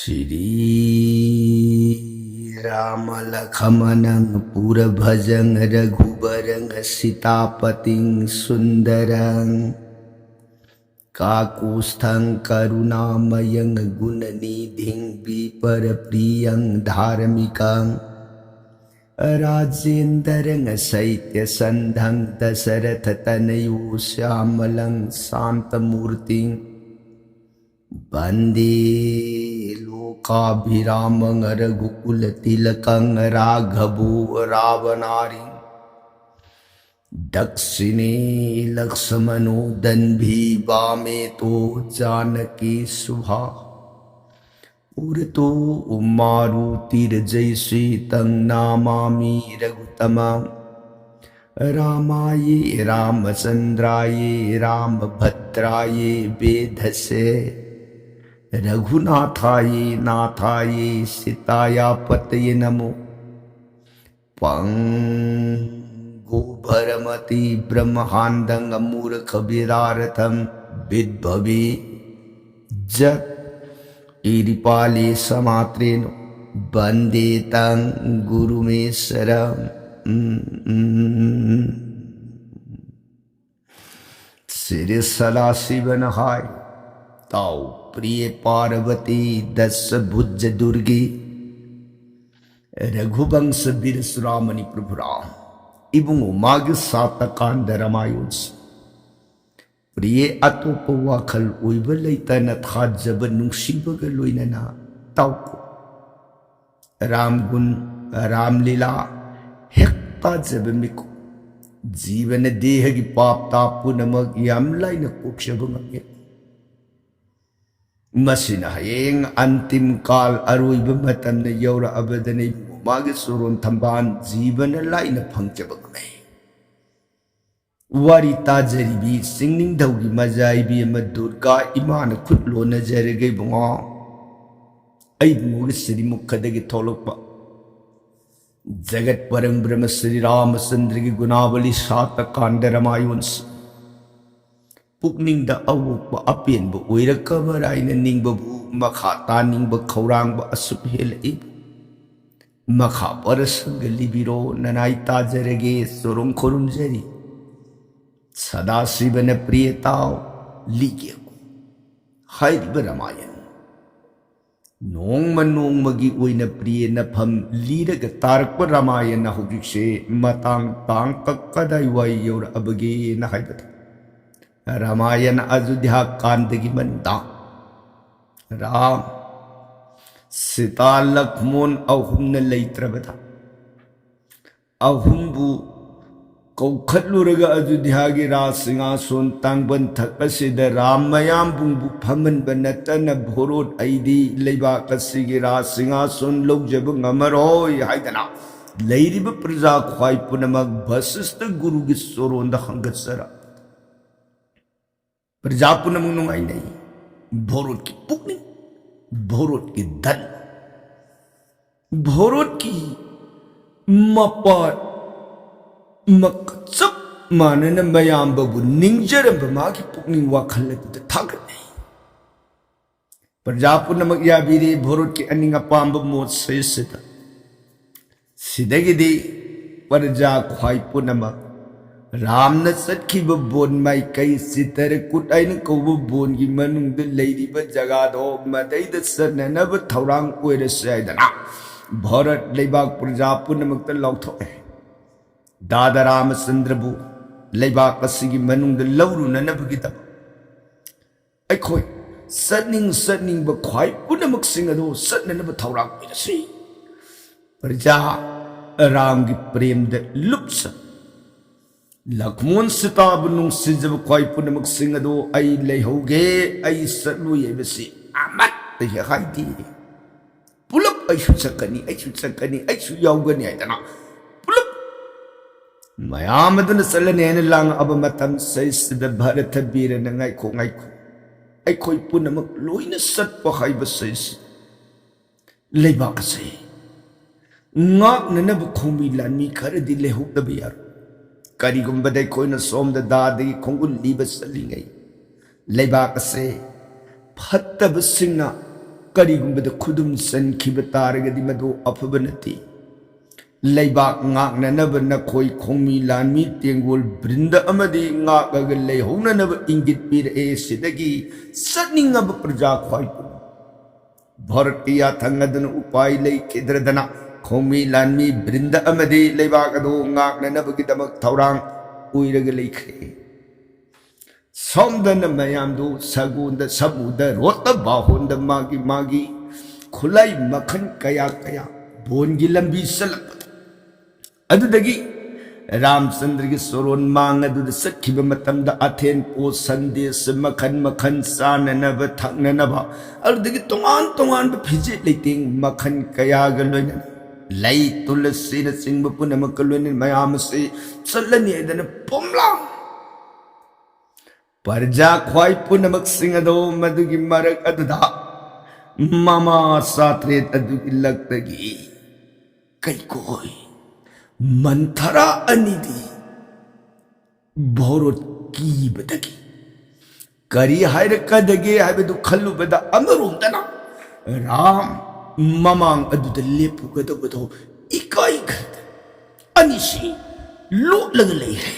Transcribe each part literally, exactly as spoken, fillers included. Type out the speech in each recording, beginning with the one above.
श्रीरामलक्ष्मणं पुरभजं रघुवरं सीतापतिं सुन्दरं काकुत्स्थं करुणामयं गुणनिधिं विप्रप्रियं धार्मिकं राजेन्द्रं सत्यसन्धं दशरथतनयो श्यामलं शान्तमूर्तिं वन्दे लोकाभिरामं रघुकुलतिलकं राघवो रावणारिं दक्षिणे लक्ष्मणो दण्डी वामे तु जानकी सुभा। पुरतो मारुतिर्यजस्वी तं नमामि रघुत्तमम्। रामाय रामचन्द्राय रामभद्राय वेधसे रघुनाथाय नाथाय सीताया पतये नमो। पङ्गुभ्रमति ब्रह्माण्डं मूर्खविदारथं विद्भवि जत् इरिपाले समात्रेण वन्दे तं गुरुमीश्वरम्। श्री सदाशिवन हाय। ताओ प्रिय पार्वती दशभुज दुर्गी रघुवंश वीर सुरामणि प्रभु राम ꯏꯕꯨꯡꯉꯣ ꯃꯥꯒꯤ ꯁꯥꯇ ꯀꯥꯟꯗ ꯔꯥꯃꯥꯌꯣꯟꯁꯤ꯫ ꯄ꯭ꯔꯤꯌꯦ ꯑꯇꯣꯞꯄ ꯋꯥꯈꯜ ꯑꯣꯏꯕ ꯂꯩꯇꯅ ꯊꯥꯖꯕ ꯅꯨꯡꯁꯤꯕꯒ ꯂꯣꯏꯅꯅ ꯇꯥꯎꯀꯣ꯫ ꯔꯥꯝꯒꯨꯟ, ꯔꯥꯝꯂꯤꯂꯥ ꯍꯦꯛ ꯇꯥꯖꯕ ꯃꯤꯀꯨꯞ ꯖꯤꯕꯅ ꯗꯦꯍꯒꯤ ꯄꯥꯞ ꯇꯥꯞ ꯄꯨꯝꯅꯃꯛ ꯌꯥꯝ ꯂꯥꯏꯅ ꯀꯣꯛꯆꯕ ꯉꯝꯃꯤ꯫ ꯃꯁꯤꯅ ꯍꯌꯦꯡ ꯑꯟꯇꯤꯝ ꯀꯥꯜ ꯑꯔꯣꯏꯕ ꯃꯇꯝꯗ ꯌꯧꯔꯛꯑꯕꯗꯅ ꯏꯕꯨꯡꯉꯣ ꯃꯥꯒꯤ ꯆꯣꯔꯣꯟ ꯊꯝꯕꯥꯜ ꯖꯤꯕꯅ ꯂꯥꯏꯅ ꯐꯪꯖꯕ ꯉꯝꯃꯤ꯫ ꯋꯥꯔꯤ ꯇꯥꯖꯔꯤꯕꯤ ꯆꯤꯡꯅꯤꯡꯊꯧꯒꯤ ꯃꯖꯥ ꯏꯕꯦꯝꯃ ꯗꯨꯔꯒꯥ ꯏꯃꯥꯅ ꯈꯨꯠ ꯂꯣꯟꯅꯖꯔꯒ ꯏꯕꯨꯡꯉꯣ, ꯑꯩ ꯏꯕꯨꯡꯉꯣꯒꯤ ꯁꯤꯔꯤꯃꯨꯈꯗꯒꯤ ꯊꯣꯛꯂꯛꯄ ꯖꯒꯠ ꯄꯔꯝꯕ꯭ꯔꯃ ꯁ꯭ꯔꯤ ꯔꯥꯃꯆꯟꯗ꯭ꯔꯒꯤ ꯒꯨꯅꯥꯕꯂꯤ ꯁꯥꯇ ꯀꯥꯟꯗ ꯔꯥꯃꯥꯌꯣꯟꯁꯤ ꯄꯨꯛꯅꯤꯡꯗ ꯑꯋꯣꯛꯄ ꯑꯄꯦꯟꯕ ꯑꯣꯏꯔꯛꯀꯕ꯭ꯔꯥ ꯍꯥꯏꯅ ꯅꯤꯡꯕꯕꯨ ꯃꯈꯥ ꯇꯥꯅꯤꯡꯕ ꯈꯧꯔꯥꯡꯕ ꯑꯁꯨꯛ ꯍꯦꯜꯂꯛꯏ꯫ ꯃꯈꯥ ꯄꯔꯁꯪꯒ ꯂꯤꯕꯤꯔꯣ ꯅꯅꯥꯏ ꯇꯥꯖꯔꯒꯦ ꯆꯨꯔꯨꯝ ꯈꯨꯔꯨꯝꯖꯔꯤ꯫ ꯁꯗꯥꯁꯤꯕꯅ ꯄ꯭ꯔꯤꯌ ꯇꯥꯎ ꯂꯤꯒꯦ꯫ ꯍꯥꯏꯔꯤꯕ ꯔꯥꯃꯥꯌꯟ ꯅꯣꯡꯃ ꯅꯣꯡꯃꯒꯤ ꯑꯣꯏꯅ ꯄ꯭ꯔꯤꯌ ꯅꯐꯝ ꯂꯤꯔꯒ ꯇꯥꯔꯛꯄ ꯔꯥꯃꯥꯌꯟ ꯍꯧꯖꯤꯛꯁꯦ ꯃꯇꯥꯡ ꯇꯥꯡ ꯀ-, ꯀꯗꯥꯏꯋꯥꯏ ꯌꯧꯔꯛꯑꯕꯒꯦꯅ ꯍꯥꯏꯕꯗ, ꯔꯥꯃꯥꯌꯟ ꯑꯌꯨꯙ꯭ꯌꯥ ꯀꯥꯟꯗꯒꯤ ꯃꯅꯨꯡꯗ ꯔꯥꯝ, ꯁꯤꯇꯥ, ꯂꯛꯃꯣꯟ ꯑꯍꯨꯝꯅ ꯂꯩꯇ꯭ꯔꯕꯗ ꯑꯍꯨꯝꯕꯨ ꯀꯧꯈꯠꯂꯨꯔꯒ ꯑꯌꯨꯙ꯭ꯌꯥꯒꯤ ꯔꯥꯖ ꯁꯤꯡꯍꯥꯁꯣꯟ ꯇꯥꯡꯕꯟ ꯊꯛ ꯑꯁꯤꯗ ꯔꯥꯝ ꯃꯌꯥꯝꯕꯨꯡꯕꯨ ꯐꯝꯍꯟꯕ ꯅꯠꯇꯅ ꯚꯣꯔꯣꯠ ꯑꯩꯗꯤ ꯂꯩꯕꯥꯛ ꯑꯁꯤꯒꯤ ꯔꯥꯖ ꯁꯤꯡꯍꯥꯁꯣꯟ ꯂꯧꯖꯕ ꯉꯝꯃꯔꯣꯏ ꯍꯥꯏꯗꯅ ꯂꯩꯔꯤꯕ ꯄ꯭ꯔꯖꯥ ꯈ꯭ꯋꯥꯏ ꯄꯨꯝꯅꯃꯛ ꯚꯁꯤꯁꯇ ꯒꯨꯔꯨꯒꯤ ꯆꯣꯔꯣꯟꯗ ꯍꯪꯒꯠꯆꯔ ꯄ꯭ꯔꯖꯥ ꯄꯨꯝꯅꯃꯛ ꯅꯨꯡꯉꯥꯏꯅꯩ꯫ ꯚꯣꯔꯣꯠꯀꯤ ꯄꯨꯛꯅꯤꯡ, ꯚꯣꯔꯣꯠꯀꯤ ꯙꯟ, ꯚꯣꯔꯣꯠꯀꯤ ꯃꯄꯥ ꯃꯛ ꯆꯞ ꯃꯥꯟꯅꯅ ꯃꯌꯥꯝꯕꯕꯨ ꯅꯤꯡꯖꯔꯝꯕ ꯃꯥꯒꯤ ꯄꯨꯛꯅꯤꯡ ꯋꯥꯈꯜ ꯑꯗꯨꯗ ꯊꯥꯒꯠꯅꯩ꯫ ꯄ꯭ꯔꯖꯥ ꯄꯨꯝꯅꯃꯛ ꯌꯥꯕꯤꯔꯦ ꯚꯣꯔꯣꯠꯀꯤ ꯑꯅꯤꯡ ꯑꯄꯥꯝꯕ ꯃꯣꯠꯁꯦ ꯁꯤꯗ꯫ ꯁꯤꯗꯒꯤꯗꯤ ꯄ꯭ꯔꯖꯥ ꯈ꯭ꯋꯥꯏ ꯄꯨꯝꯅꯃꯛ ꯔꯥꯝꯅ ꯆꯠꯈꯤꯕ ꯕꯣꯟ ꯃꯥꯏꯀꯩ ꯆꯤꯇꯔꯀꯨꯠ ꯍꯥꯏꯅ ꯀꯧꯕ ꯕꯣꯟꯒꯤ ꯃꯅꯨꯡꯗ ꯂꯩꯔꯤꯕ ꯖꯒꯥꯗꯣ ꯃꯗꯩꯗ ꯆꯠꯅꯅꯕ ꯊꯧꯔꯥꯡ ꯑꯣꯏꯔꯁꯦ ꯍꯥꯏꯗꯅ ꯚꯥꯔꯠ ꯂꯩꯕꯥꯛ ꯄ꯭ꯔꯖꯥ ꯄꯨꯝꯅꯃꯛꯇ ꯂꯥꯎꯊꯣꯛꯑꯦ꯫ ꯗꯥꯗꯥ ꯔꯥꯃꯆꯟꯗ꯭ꯔꯕꯨ ꯂꯩꯕꯥꯛ ꯑꯁꯤꯒꯤ ꯃꯅꯨꯡꯗ ꯂꯧꯔꯨꯅꯅꯕꯒꯤꯗꯃꯛ ꯑꯩꯈꯣꯏ ꯆꯠꯅꯤꯡ ꯆꯠꯅꯤꯡꯕ ꯈ꯭ꯋꯥꯏ ꯄꯨꯝꯅꯃꯛꯁꯤꯡ ꯑꯗꯨ ꯆꯠꯅꯅꯕ ꯊꯧꯔꯥꯡ ꯑꯣꯏꯔꯁꯤ꯫ ꯄ꯭ꯔꯖꯥ ꯔꯥꯝꯒꯤ ꯄ꯭ꯔꯦꯝꯗ ꯂꯨꯞꯆ ꯂꯛꯃꯣꯟ ꯁꯤꯇꯥꯕꯨ ꯅꯨꯡꯁꯤꯖꯕ ꯈ꯭ꯋꯥꯏ ꯄꯨꯝꯅꯃꯛꯁꯤꯡ ꯑꯗꯨ ꯑꯩ ꯂꯩꯍꯧꯒꯦ, ꯑꯩ ꯆꯠꯂꯣꯏ ꯍꯥꯏꯕꯁꯤ ꯑꯃꯠꯇ ꯍꯦꯛ ꯍꯥꯏꯗꯦ꯫ ꯄꯨꯂꯞ ꯑꯩꯁꯨ ꯆꯠꯀꯅꯤ, ꯑꯩꯁꯨ ꯆꯠꯀꯅꯤ, ꯑꯩꯁꯨ ꯌꯥꯎꯒꯅꯤ ꯍꯥꯏꯗꯅ ꯄꯨꯂꯞ ꯃꯌꯥꯝ ꯑꯗꯨꯅ ꯆꯠꯂꯅꯤ ꯍꯥꯏꯅ ꯂꯥꯡꯉꯛꯑꯕ ꯃꯇꯝ ꯁꯤꯗ ꯚꯥꯔꯠ ꯕꯤꯔꯅ ꯉꯥꯏꯈꯣ, ꯉꯥꯏꯈꯣ, ꯑꯩꯈꯣꯏ ꯄꯨꯝꯅꯃꯛ ꯂꯣꯏꯅ ꯆꯠꯄ ꯍꯥꯏꯕꯁꯤ ꯂꯩꯕꯥꯛ ꯑꯁꯤ ꯉꯥꯛꯅꯅꯕ ꯈꯣꯡꯃꯤ ꯂꯥꯟꯃꯤ ꯈꯔꯗꯤ ꯂꯩꯍꯧꯗꯕ ꯌꯥꯔꯣꯏ꯫ ꯀꯔꯤꯒꯨꯝꯕꯗ ꯑꯩꯈꯣꯏꯅ ꯁꯣꯝꯗ ꯗꯥꯗꯒꯤ ꯈꯣꯡꯒꯨꯜ ꯂꯤꯕ ꯆꯠꯂꯤꯉꯩ ꯂꯩꯕꯥꯛ ꯑꯁꯦ ꯐꯠꯇꯕꯁꯤꯡꯅ ꯀꯔꯤꯒꯨꯝꯕꯗ ꯈꯨꯗꯨꯝ ꯆꯟꯈꯤꯕ ꯇꯥꯔꯒꯗꯤ ꯃꯗꯨ ꯑꯐꯕ ꯅꯠꯇꯦ꯫ ꯂꯩꯕꯥꯛ ꯉꯥꯛꯅꯅꯕ ꯅꯈꯣꯏ ꯈꯣꯡꯃꯤ ꯂꯥꯟꯃꯤ ꯇꯦꯡꯒꯣꯜ ꯕ꯭ꯔꯤꯟꯗ ꯑꯃꯗꯤ ꯉꯥꯛꯂꯒ ꯂꯩꯍꯧꯅꯅꯕ ꯏꯪꯒꯤꯠ ꯄꯤꯔꯛꯑꯦ꯫ ꯁꯤꯗꯒꯤ ꯆꯠꯅꯤꯡꯉꯕ ꯄ꯭ꯔꯖꯥ ꯈ꯭ꯋꯥꯏ ꯄꯨꯝꯅꯃꯛ ꯚꯥꯔꯠꯀꯤ ꯌꯥꯊꯪ ꯑꯗꯨꯅ ꯎꯄꯥꯏ ꯂꯩꯈꯤꯗ꯭ꯔꯗꯅ ꯈꯣꯡꯃꯤ ꯂꯥꯟꯃꯤ ꯕ꯭ꯔꯤꯟꯗ ꯑꯃꯗꯤ ꯂꯩꯕꯥꯛ ꯑꯗꯨ ꯉꯥꯛꯅꯅꯕꯒꯤꯗꯃꯛ ꯊꯧꯔꯥꯡ ꯎꯏꯔꯒ ꯂꯩꯈ꯭ꯔꯦ꯫ ꯁꯣꯝꯗꯅ ꯃꯌꯥꯝꯗꯨ ꯁꯒꯣꯟꯗ, ꯁꯃꯨꯗ, ꯔꯣꯠꯇ, ꯕꯥꯍꯣꯟꯗ ꯃꯥꯒꯤ ꯃꯥꯒꯤ ꯈꯨꯠꯂꯥꯏ ꯃꯈꯜ ꯀꯌꯥ ꯀꯌꯥ ꯕꯣꯟꯒꯤ ꯂꯝꯕꯤ ꯆꯠꯂꯛꯄꯗ, ꯑꯗꯨꯗꯒꯤ ꯔꯥꯝꯆꯟꯗ꯭ꯔꯒꯤ ꯆꯣꯔꯣꯟ ꯃꯥꯡ ꯑꯗꯨꯗ ꯆꯠꯈꯤꯕ ꯃꯇꯝꯗ ꯑꯊꯦꯟ ꯄꯣꯠ ꯁꯟꯗꯦꯁ ꯃꯈꯜ ꯃꯈꯜ ꯆꯥꯅꯅꯕ ꯊꯛꯅꯅꯕ, ꯑꯗꯨꯗꯒꯤ ꯇꯣꯉꯥꯟ ꯇꯣꯉꯥꯟꯕ ꯐꯤꯖꯦꯠ ꯂꯩꯇꯦꯡ ꯃꯈꯜ ꯀꯌꯥꯒ ꯂꯣꯏꯅꯅ ꯂꯩ ꯇꯨꯜꯂꯁꯤꯅꯆꯤꯡꯕ ꯄꯨꯝꯅꯃꯛꯀ ꯂꯣꯏꯅꯅ ꯃꯌꯥꯝ ꯑꯁꯤ ꯆꯠꯂꯅꯤ ꯍꯥꯏꯗꯅ ꯄꯣꯝꯂꯥꯡ ꯄ꯭ꯔꯖꯥ ꯈ꯭ꯋꯥꯏ ꯄꯨꯝꯅꯃꯛꯁꯤꯡ ꯑꯗꯣ ꯃꯗꯨꯒꯤ ꯃꯔꯛ ꯑꯗꯨꯗ ꯃꯃꯥ ꯆꯥꯇ꯭ꯔꯦꯠ ꯑꯗꯨꯒꯤ ꯂꯛꯇꯒꯤ ꯀꯩꯀꯣꯏ ꯃꯟꯊꯔꯥ ꯑꯅꯤꯗꯤ ꯚꯣꯔꯣꯠ ꯀꯤꯕꯗꯒꯤ ꯀꯔꯤ ꯍꯥꯏꯔꯛꯀꯗꯒꯦ ꯍꯥꯏꯕꯗꯨ ꯈꯜꯂꯨꯕꯗ ꯑꯃꯔꯣꯝꯗꯅ ꯔꯥꯝ ꯃꯃꯥꯡ ꯑꯗꯨꯗ ꯂꯦꯞꯄꯨꯒꯗꯧꯕꯗꯣ ꯏꯀꯥꯏꯈ꯭ꯔꯗꯅ ꯑꯅꯤꯁꯤ ꯂꯣꯠꯂꯒ ꯂꯩꯔꯦ꯫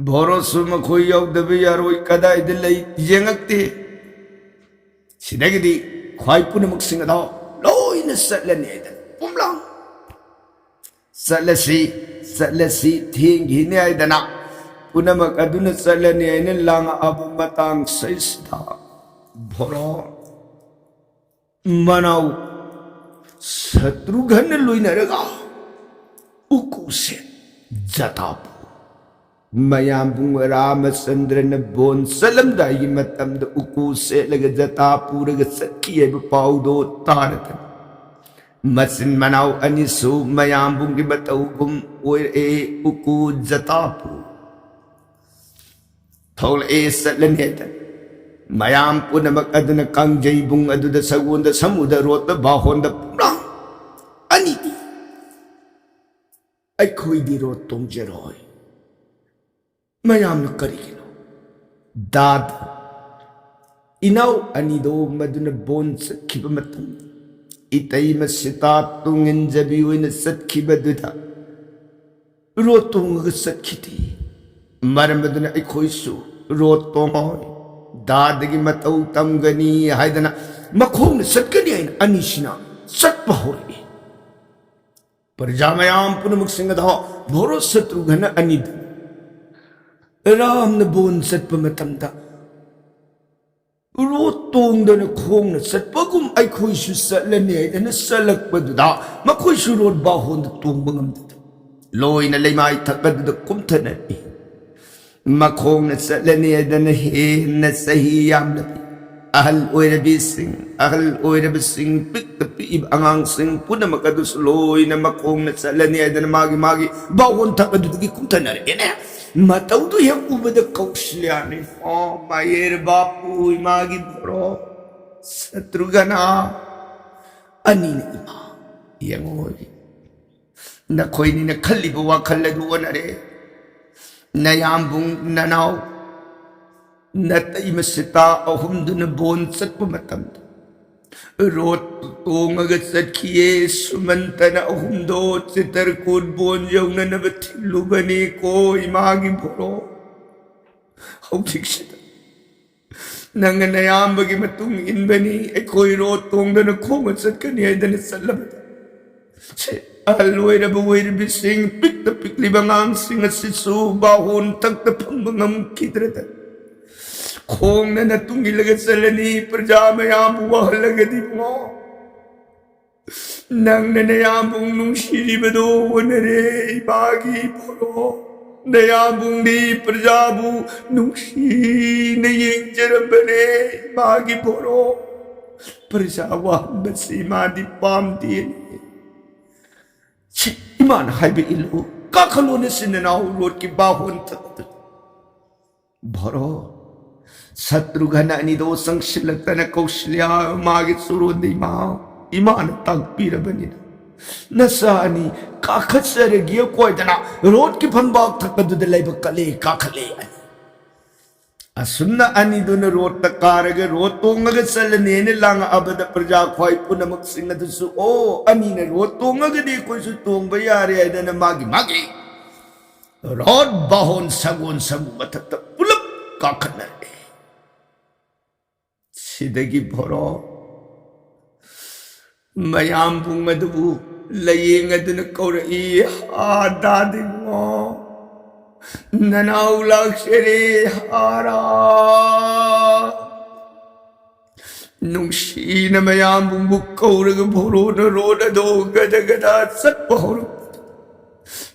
ꯚꯣꯔꯣꯠꯁꯨ ꯃꯈꯣꯏ ꯌꯥꯎꯗꯕ ꯌꯥꯔꯣꯏ, ꯀꯗꯥꯏꯗ ꯂꯩ ꯌꯦꯡꯉꯛꯇꯦ꯫ ꯁꯤꯗꯒꯤꯗꯤ ꯈ꯭ꯋꯥꯏ ꯄꯨꯝꯅꯃꯛꯁꯤꯡ ꯑꯗꯣ ꯂꯣꯏꯅ ꯆꯠꯂꯅꯤ ꯍꯥꯏꯗꯅ ꯄꯨꯝꯂꯥꯡ ꯆꯠꯂꯁꯤ, ꯆꯠꯂꯁꯤ, ꯊꯦꯡꯈꯤꯅꯤ ꯍꯥꯏꯗꯅ ꯄꯨꯝꯅꯃꯛ ꯑꯗꯨꯅ ꯆꯠꯂꯅꯤ ꯍꯥꯏꯅ ꯂꯥꯡꯉꯛꯑꯕ ꯃꯇꯥꯡ ꯁꯤꯗ ꯚꯣꯔꯣ ꯃꯅꯥꯎ ꯁꯇ꯭ꯔꯨꯘꯟꯅ ꯂꯣꯏꯅꯔꯒ ꯎꯀꯨꯁꯦ ꯖꯇꯥꯄꯨ ꯃꯌꯥꯝꯕꯨꯡ ꯔꯥꯃꯆꯟꯗ꯭ꯔꯅ ꯕꯣꯟ ꯆꯠꯂꯝꯗꯥꯏꯒꯤ ꯃꯇꯝꯗ ꯎꯀꯨ ꯁꯦꯠꯂꯒ ꯖꯇꯥ ꯄꯨꯔꯒ ꯆꯠꯈꯤ ꯍꯥꯏꯕ ꯄꯥꯎꯗꯣ ꯇꯥꯔꯗꯅ ꯃꯆꯤꯟ ꯃꯅꯥꯎ ꯑꯅꯤꯁꯨ ꯃꯌꯥꯝꯕꯨꯡꯒꯤ ꯃꯇꯧꯒꯨꯝ ꯑꯣꯏꯔꯛꯑꯦ꯫ ꯎꯀꯨ ꯖꯇꯥ ꯄꯨ ꯊꯣꯛꯂꯛꯑꯦ, ꯆꯠꯂꯅꯤ ꯍꯥꯏꯗꯅ ꯃꯌꯥꯝ ꯄꯨꯝꯅꯃꯛ ꯑꯗꯨꯅ ꯀꯥꯡꯖꯩꯕꯨꯡ ꯑꯗꯨꯗ ꯁꯒꯣꯜꯗ ꯁꯃꯨꯗ꯭ꯔ ꯔꯣꯠꯇ ꯕꯥꯍꯣꯟꯗ ꯄꯨꯝꯅꯃꯛ ꯑꯅꯤꯗꯤ ꯑꯩꯈꯣꯏꯗꯤ ꯔꯣꯠ ꯇꯣꯡꯖꯔꯣꯏ꯫ ꯃꯌꯥꯝꯅ ꯀꯔꯤꯒꯤꯅꯣ ꯗꯥꯗ ꯏꯅꯥꯎ ꯑꯅꯤꯗꯣ ꯃꯗꯨꯅ ꯕꯣꯟ ꯆꯠꯈꯤꯕ ꯃꯇꯝ, ꯏꯇꯩꯃ ꯁꯤꯇꯥ ꯇꯨꯡ ꯏꯟꯖꯕꯤ ꯑꯣꯏꯅ ꯆꯠꯈꯤꯕꯗꯨꯗ ꯔꯣꯠ ꯇꯣꯡꯉꯒ ꯆꯠꯈꯤꯗꯦ꯫ ꯃꯔꯝ ꯑꯗꯨꯅ ꯑꯩꯈꯣꯏꯁꯨ ꯔꯣꯠ ꯇꯣꯡꯉꯣꯏ, ꯗꯥꯗꯒꯤ ꯃꯇꯧ ꯇꯝꯒꯅꯤ ꯍꯥꯏꯗꯅ, ꯃꯈꯣꯡꯅ ꯆꯠꯀꯅꯤ ꯍꯥꯏꯅ ꯑꯅꯤꯁꯤꯅ ꯆꯠꯄ ꯍꯧꯔꯛꯏ꯫ ꯄ꯭ꯔꯖꯥ ꯃꯌꯥꯝ ꯄꯨꯝꯅꯃꯛꯁꯤꯡ ꯑꯗꯣ ꯚꯣꯔꯣ ꯁꯇ꯭ꯔꯨꯘꯅ ꯑꯅꯤꯗ ꯔꯥꯝꯅ ꯕꯣꯟ ꯆꯠꯄ ꯃꯇꯝꯗ ꯔꯣꯠ ꯇꯣꯡꯗꯅ ꯈꯣꯡꯅ ꯆꯠꯄꯒꯨꯝ ꯑꯩꯈꯣꯏꯁꯨ ꯆꯠꯂꯅꯤ ꯍꯥꯏꯗꯅ ꯆꯠꯂꯛꯄꯗꯨꯗ ꯃꯈꯣꯏꯁꯨ ꯔꯣꯠ ꯕꯥꯍꯣꯟꯗ ꯇꯣꯡꯕ ꯉꯝꯗꯗꯅ ꯂꯣꯏꯅ ꯂꯩꯃꯥꯏ ꯊꯛ ꯑꯗꯨꯗ ꯀꯨꯝꯊꯅꯔꯛꯏ꯫ ꯃꯈꯣꯡꯅ ꯆꯠꯂꯅꯤ ꯍꯥꯏꯗꯅ ꯍꯦꯟꯅ ꯆꯍꯤ ꯌꯥꯝꯂꯕꯤ ꯑꯍꯜ ꯑꯣꯏꯔꯕꯤꯁꯤꯡ, ꯑꯍꯜ ꯑꯣꯏꯔꯕꯁꯤꯡ, ꯄꯤꯛꯇ ꯄꯤꯛꯏꯕ ꯑꯉꯥꯡꯁꯤꯡ ꯄꯨꯝꯅꯃꯛ ꯑꯗꯨꯁꯨ ꯂꯣꯏꯅ ꯃꯈꯣꯡꯅ ꯆꯠꯂꯅꯤ ꯍꯥꯏꯗꯅ ꯃꯥꯒꯤ ꯃꯥꯒꯤ ꯕꯥꯍꯣꯟ ꯊꯛ ꯑꯗꯨꯗꯒꯤ ꯀꯨꯝꯊꯅꯔꯛꯑꯦꯅꯦ꯫ ꯃꯇꯧꯗꯨ ꯍꯦꯛ ꯎꯕꯗ ꯀꯧꯁꯤꯜꯂꯛꯑꯅꯤ, "ꯑꯣ ꯃꯥꯌꯦꯔ ꯕꯥꯄꯨ, ꯏꯃꯥꯒꯤ ꯚꯣꯔꯣ ꯁꯇ꯭ꯔꯨꯘꯅ ꯑꯅꯤꯅ ꯏꯃꯥ ꯌꯦꯡꯉꯣ, ꯅꯈꯣꯏꯅꯤꯅ ꯈꯜꯂꯤꯕ ꯋꯥꯈꯜ ꯑꯗꯨ ꯑꯣꯟꯅꯔꯦ꯫ ꯅꯌꯥꯝꯕꯨꯡ, ꯅꯅꯥꯎ, ꯅꯇꯩꯃ ꯁꯤꯇꯥ ꯑꯍꯨꯝꯗꯨꯅ ꯕꯣꯟ ꯆꯠꯄ ꯃꯇꯝꯗ ꯔꯣꯠ ꯇꯣꯡꯉꯒ ꯆꯠꯈꯤꯌꯦ꯫ ꯁꯨꯃꯟꯇꯅ ꯑꯍꯨꯝꯗꯣ ꯆꯤꯇꯔꯀꯨꯠ ꯕꯣꯟ ꯌꯧꯅꯅꯕ ꯊꯤꯜꯂꯨꯕꯅꯤꯀꯣ ꯏꯃꯥꯒꯤ ꯚꯣꯔꯣ꯫ ꯍꯧꯖꯤꯛꯁꯤꯗ ꯅꯪꯅ ꯅꯌꯥꯝꯕꯒꯤ ꯃꯇꯨꯡ ꯏꯟꯕꯅꯤ, ꯑꯩꯈꯣꯏ ꯔꯣꯠ ꯇꯣꯡꯗꯅ ꯈꯣꯡꯅ ꯆꯠꯀꯅꯤ ꯍꯥꯏꯗꯅ ꯆꯠꯂꯕꯗ, ꯁꯦ, ꯑꯍꯜ ꯑꯣꯏꯔꯕ ꯑꯣꯏꯔꯕꯤꯁꯤꯡ, ꯄꯤꯛꯇ ꯄꯤꯛꯂꯤꯕ ꯑꯉꯥꯡꯁꯤꯡ ꯑꯁꯤꯁꯨ ꯕꯥꯍꯣꯟ ꯊꯛꯇ ꯐꯝꯕ ꯉꯝꯈꯤꯗ꯭ꯔꯗꯅ ꯈꯣꯡꯅ ꯅꯇꯨꯡ ꯏꯜꯂꯒ ꯆꯠꯂꯅꯤ, ꯄ꯭ꯔꯖꯥ ꯃꯌꯥꯝꯕꯨ ꯋꯥꯍꯜꯂꯒꯗꯤ ꯏꯕꯨꯡꯉꯣ, ꯅꯪꯅ ꯅꯌꯥꯝꯕꯨꯡ ꯅꯨꯡꯁꯤꯔꯤꯕꯗꯣ ꯑꯣꯟꯅꯔꯦ ꯏꯃꯥꯒꯤ ꯚꯣꯔꯣ꯫ ꯅꯌꯥꯝꯕꯨꯡꯗꯤ ꯄ꯭ꯔꯖꯥꯕꯨ ꯅꯨꯡꯁꯤꯅ ꯌꯦꯡꯖꯔꯝꯕꯅꯦ ꯏꯃꯥꯒꯤ ꯚꯣꯔꯣ꯫ ꯄ꯭ꯔꯖꯥ ꯋꯥꯍꯟꯕꯁꯤ ꯏꯃꯥꯗꯤ ꯄꯥꯝꯗꯦ꯫ ꯁꯤ ꯏꯃꯥꯅ ꯍꯥꯏꯕ ꯏꯜꯂꯨ, ꯀꯥꯈꯠꯂꯣ ꯅꯆꯤꯟ ꯅꯅꯥꯎ ꯔꯣꯠꯀꯤ ꯕꯥꯍꯣꯟ ꯊꯛꯇ꯫ ꯚꯣꯔꯣ, ꯁꯇ꯭ꯔꯨꯘꯅ ꯑꯅꯤꯗꯣ ꯆꯪꯁꯤꯜꯂꯛꯇꯅ ꯀꯧꯁꯤꯜꯂꯦ ꯃꯥꯒꯤ ꯆꯨꯔꯣꯟꯗ, "ꯏꯃꯥ, ꯏꯃꯥꯅ ꯇꯥꯛꯄꯤꯔꯕꯅꯤꯅ ꯅꯆꯥ ꯑꯅꯤ ꯀꯥꯈꯠꯆꯔꯒꯦ ꯀꯣꯏꯗꯅ ꯔꯣꯠꯀꯤ ꯐꯝꯕꯥꯛ ꯊꯛ ꯑꯗꯨꯗ ꯂꯩꯕ ꯀꯠꯂꯦ, ꯀꯥꯈꯠꯂꯦ ꯑꯅꯤ꯫ ꯑꯁꯨꯝꯅ ꯑꯅꯤꯗꯨꯅ ꯔꯣꯠꯇ ꯀꯥꯔꯒ ꯔꯣꯠ ꯇꯣꯡꯉꯒ ꯆꯠꯂꯅꯦꯅ ꯂꯥꯡꯉꯛꯑꯕꯗ ꯄ꯭ꯔꯖꯥ ꯈ꯭ꯋꯥꯏ ꯄꯨꯝꯅꯃꯛꯁꯤꯡ ꯑꯗꯨꯁꯨ, "ꯑꯣ, ꯑꯅꯤꯅ ꯔꯣꯠ ꯇꯣꯡꯉꯒꯗꯤ ꯑꯩꯈꯣꯏꯁꯨ ꯇꯣꯡꯕ ꯌꯥꯔꯦ" ꯍꯥꯏꯗꯅ ꯃꯥꯒꯤ ꯃꯥꯒꯤ ꯔꯣꯠ ꯕꯥꯍꯣꯟ ꯁꯒꯣꯜ ꯁꯪꯒꯨ ꯃꯊꯛꯇ ꯄꯨꯂꯞ ꯀꯥꯈꯠꯅꯔꯦ꯫ ꯁꯤꯗꯒꯤ ꯚꯣꯔꯣ ꯃꯌꯥꯝꯕꯨꯡ ꯑꯗꯨꯕꯨ ꯂꯥꯌꯦꯡ ꯑꯗꯨꯅ ꯀꯧꯔꯛꯏ, "ꯍꯥ ꯗꯥꯗꯤꯡꯉꯣ, ꯅꯅꯥꯎ ꯂꯥꯛꯆꯔꯦ, ꯍꯥꯔꯥ!" ꯅꯨꯡꯁꯤꯅ ꯃꯌꯥꯝꯕꯨꯡꯕꯨ ꯀꯧꯔꯒ ꯚꯣꯔꯣꯅ ꯔꯣꯠ ꯑꯗꯣ ꯒꯗ ꯒꯗ ꯆꯠꯄ ꯍꯧꯔꯛꯄ꯫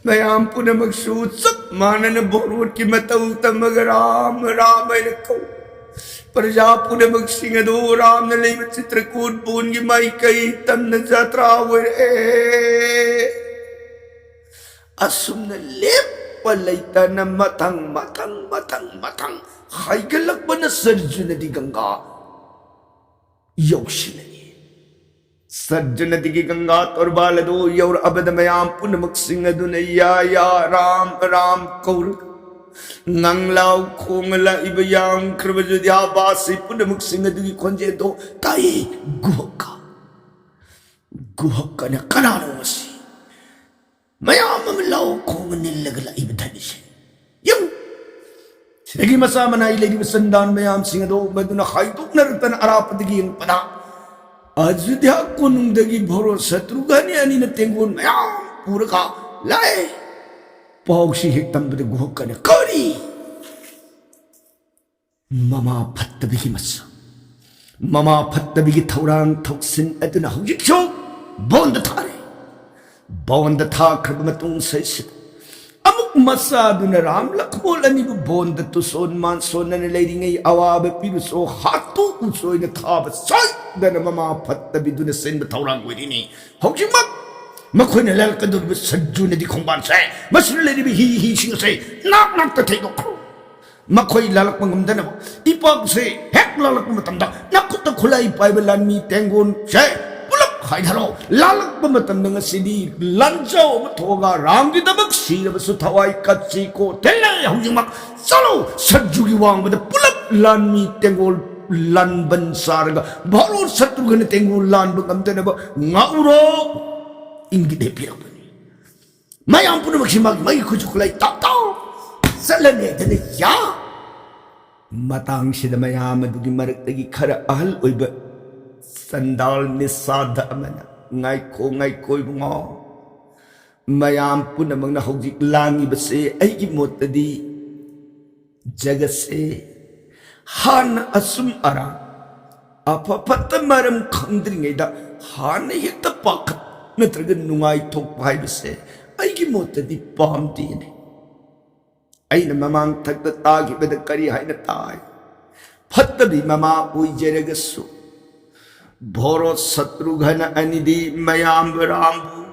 ꯃꯌꯥꯝ ꯄꯨꯝꯅꯃꯛꯁꯨ ꯆꯞ ꯃꯥꯟꯅꯅ ꯚꯣꯔꯣꯠꯀꯤ ꯃꯇꯧ ꯇꯝꯃꯒ "ꯔꯥꯝ, ꯔꯥꯝ" ꯍꯥꯏꯅ ꯀꯧ꯫ ꯄ꯭ꯔꯖꯥ ꯄꯨꯝꯅꯃꯛꯁꯤꯡ ꯑꯗꯨ ꯔꯥꯝꯅ ꯂꯩꯕ ꯆꯤꯇ꯭ꯔꯀꯨꯠ ꯕꯣꯟꯒꯤ ꯃꯥꯏꯀꯩ ꯇꯝꯅ ꯖꯇ꯭ꯔꯥ ꯑꯣꯏꯔꯛꯑꯦ꯫ ꯑꯁꯨꯝꯅ ꯂꯦꯞꯄ ꯂꯩꯇꯅ ꯃꯊꯪ, ꯃꯊꯪ, ꯃꯊꯪ, ꯃꯊꯪ ꯍꯥꯏꯒꯠꯂꯛꯄꯅ ꯁꯔꯖꯨ ꯅꯗꯤ ꯒꯪꯒꯥ ꯌꯧꯁꯤꯜꯂꯛꯏ꯫ ꯁꯔꯖꯨ ꯅꯗꯤꯒꯤ ꯒꯪꯒꯥ ꯇꯣꯔꯕꯥꯜ ꯑꯗꯨ ꯌꯧꯔꯛꯑꯕꯗ ꯃꯌꯥꯝ ꯄꯨꯝꯅꯃꯛꯁꯤꯡ ꯑꯗꯨꯅ "ꯌꯥ, ꯌꯥ, ꯔꯥꯝ, ꯔꯥꯝ" ꯀꯧꯔꯒ ꯉꯪꯂꯥꯎ ꯈꯣꯡꯂꯛꯏꯕ ꯌꯥꯝꯈ꯭ꯔꯕ ꯖꯨꯗ꯭ꯌꯥꯕꯥꯁꯤ ꯄꯨꯝꯅꯃꯛꯁꯤꯡ ꯑꯗꯨꯒꯤ ꯈꯣꯟꯖꯦꯜꯗꯣ ꯇꯥꯏ꯫ ꯒꯨꯍꯛꯀ, ꯒꯨꯍꯛꯀꯅ ꯀꯅꯥꯅꯣ ꯃꯁꯤ? ꯃꯌꯥꯝ ꯑꯃ ꯂꯥꯎ ꯈꯣꯡ ꯅꯤꯜꯂꯒ ꯂꯥꯛꯏꯕ ꯙꯅꯤꯁꯦ ꯌꯦꯡꯉꯨ꯫ ꯁꯤꯗꯒꯤ ꯃꯆꯥ ꯃꯅꯥꯏ ꯂꯩꯔꯤꯕ ꯆꯟꯗꯥꯟ ꯃꯌꯥꯝꯁꯤꯡ ꯑꯗꯨ ꯃꯗꯨꯅ ꯍꯥꯏꯗꯣꯛꯅꯔꯛꯇꯅ ꯑꯔꯥꯞꯄꯗꯒꯤ ꯌꯦꯡꯉꯛꯄꯗ ꯑꯌꯨꯙ꯭ꯌꯥ ꯀꯣꯅꯨꯡꯗꯒꯤ ꯚꯣꯔꯣ ꯁꯇ꯭ꯔꯨꯘ꯭ꯅꯤ ꯑꯅꯤꯅ ꯇꯦꯡꯒꯣꯟ ꯃꯌꯥꯝ ꯄꯨꯔꯒ ꯂꯥꯛꯑꯦ꯫ ꯄꯥꯎꯁꯤ ꯍꯦꯛ ꯇꯝꯕꯗ ꯒꯨꯍꯛꯀꯅ, "ꯀꯔꯤ?" ꯃꯃꯥ ꯐꯠꯇꯕꯤꯒꯤ ꯃꯆꯥ, ꯃꯃꯥ ꯐꯠꯇꯕꯤꯒꯤ ꯊꯧꯔꯥꯡ ꯊꯧꯁꯤꯟ ꯑꯗꯨꯅ ꯍꯧꯖꯤꯛꯁꯨ ꯕꯣꯟꯗ ꯊꯥꯔꯦ꯫ ꯕꯣꯟꯗ ꯊꯥꯈ꯭ꯔꯕ ꯃꯇꯨꯡ ꯁꯩꯁꯤꯗ ꯑꯃꯨꯛ ꯃꯆꯥꯗꯨꯅ ꯔꯥꯝ ꯂꯛꯃꯣꯟ ꯑꯅꯤꯕꯨ ꯕꯣꯟꯗ ꯇꯨꯁꯣꯟ ꯃꯥꯟꯁꯣꯟꯅꯅ ꯂꯩꯔꯤꯉꯩ ꯑꯋꯥꯕ ꯄꯤꯔꯨꯁꯣ ꯍꯥꯠꯇꯣꯛꯎꯁꯣ ꯍꯥꯏꯅ ꯊꯥꯕ ꯁꯣꯏꯗꯅ ꯃꯃꯥ ꯐꯠꯇꯕꯤꯗꯨꯅ ꯁꯤꯟꯕ ꯊꯧꯔꯥꯡ ꯑꯣꯏꯔꯤꯅꯤ꯫ ꯍꯧꯖꯤꯛꯃꯛ ꯃꯈꯣꯏꯅ ꯂꯥꯜꯂꯛꯀꯗꯧꯔꯤꯕ ꯁꯠꯖꯨ ꯅꯗꯤ ꯈꯣꯡꯕꯥꯟꯁꯦ, ꯃꯁꯤꯗ ꯂꯩꯔꯤꯕ ꯍꯤ ꯍꯤꯁꯤꯡ ꯑꯁꯦ ꯅꯥꯛ ꯅꯥꯛꯇ ꯊꯩꯗꯣꯛꯈ꯭ꯔꯣ꯫ ꯃꯈꯣꯏ ꯂꯥꯜꯂꯛꯄ ꯉꯝꯗꯅꯕ ꯏꯄꯥꯛꯁꯦ ꯍꯦꯛ ꯂꯥꯜꯂꯛꯄ ꯃꯇꯝꯗ ꯅꯈꯨꯠꯇ ꯈꯨꯠꯂꯥꯏ ꯄꯥꯏꯕ ꯂꯥꯟꯃꯤ ꯇꯦꯡꯒꯣꯟꯁꯦ ꯄꯨꯂꯞ ꯍꯥꯏꯊꯔꯣ꯫ ꯂꯥꯜꯂꯛꯄ ꯃꯇꯝꯗ ꯉꯁꯤꯗꯤ ꯂꯥꯟꯖꯥꯎ ꯑꯃ ꯊꯣꯛꯑꯒ ꯔꯥꯝꯒꯤꯗꯃꯛ ꯁꯤꯔꯕꯁꯨ ꯊꯋꯥꯏ ꯀꯠꯁꯤꯀꯣ꯫ ꯊꯦꯡꯂꯦ ꯍꯧꯖꯤꯛꯃꯛ꯫ ꯆꯠꯂꯣ, ꯁꯠꯖꯨꯒꯤ ꯋꯥꯡꯃꯗ ꯄꯨꯂꯞ ꯂꯥꯟꯃꯤ ꯇꯦꯡꯒꯣꯜ ꯂꯥꯟꯕꯟ ꯆꯥꯔꯒ ꯚꯥꯔꯣꯠ ꯁꯇ꯭ꯔꯨꯘꯅ ꯇꯦꯡꯒꯣꯜ ꯂꯥꯟꯕ ꯉꯝꯗꯅꯕ ꯉꯥꯛꯎꯔꯣ꯫ ꯏꯪꯒꯤꯠ ꯍꯦꯛ ꯄꯤꯔꯛꯄꯅꯤ꯫ ꯃꯌꯥꯝ ꯄꯨꯝꯅꯃꯛꯁꯤ ꯃꯥꯒꯤ ꯃꯥꯒꯤ ꯈꯨꯠꯁꯨ ꯈꯨꯠꯂꯥꯏ ꯇꯥꯞ ꯇꯥꯞ ꯆꯠꯂꯅꯤ ꯍꯥꯏꯗꯅ ꯌꯥ꯫ ꯃꯇꯥꯡꯁꯤꯗ ꯃꯌꯥꯝ ꯑꯗꯨꯒꯤ ꯃꯔꯛꯇꯒꯤ ꯈꯔ ꯑꯍꯜ ꯑꯣꯏꯕ ꯆꯟꯗꯥꯜ ꯅꯤꯁꯥꯗ ꯑꯃꯅ, "ꯉꯥꯏꯈꯣ, ꯉꯥꯏꯈꯣ ꯏꯕꯨꯡꯉꯣ, ꯃꯌꯥꯝ ꯄꯨꯝꯅꯃꯛꯅ ꯍꯧꯖꯤꯛ ꯂꯥꯡꯉꯤꯕꯁꯦ ꯑꯩꯒꯤ ꯃꯣꯠꯇꯗꯤ ꯖꯒꯠꯁꯦ ꯍꯥꯟꯅ ꯑꯆꯨꯝ ꯑꯔꯥꯟ, ꯑꯐ ꯐꯠꯇ ꯃꯔꯝ ꯈꯪꯗ꯭ꯔꯤꯉꯩꯗ ꯍꯥꯟꯅ ꯍꯦꯛꯇ ꯄꯥꯈꯠ ꯅꯠꯇ꯭ꯔꯒ ꯅꯨꯡꯉꯥꯏꯊꯣꯛꯄ ꯍꯥꯏꯕꯁꯦ ꯑꯩꯒꯤ ꯃꯣꯠꯇꯗꯤ ꯄꯥꯝꯗꯦꯅꯦ꯫ ꯑꯩꯅ ꯃꯃꯥꯡ ꯊꯛꯇ ꯇꯥꯈꯤꯕꯗ ꯀꯔꯤ ꯍꯥꯏꯅ ꯇꯥꯏ? ꯐꯠꯇꯕꯤ ꯃꯃꯥ ꯑꯣꯏꯖꯔꯒꯁꯨ ꯚꯣꯔꯣ ꯁꯇ꯭ꯔꯨꯘꯅ ꯑꯅꯤꯗꯤ ꯃꯌꯥꯝꯕ ꯔꯥꯝꯕꯨ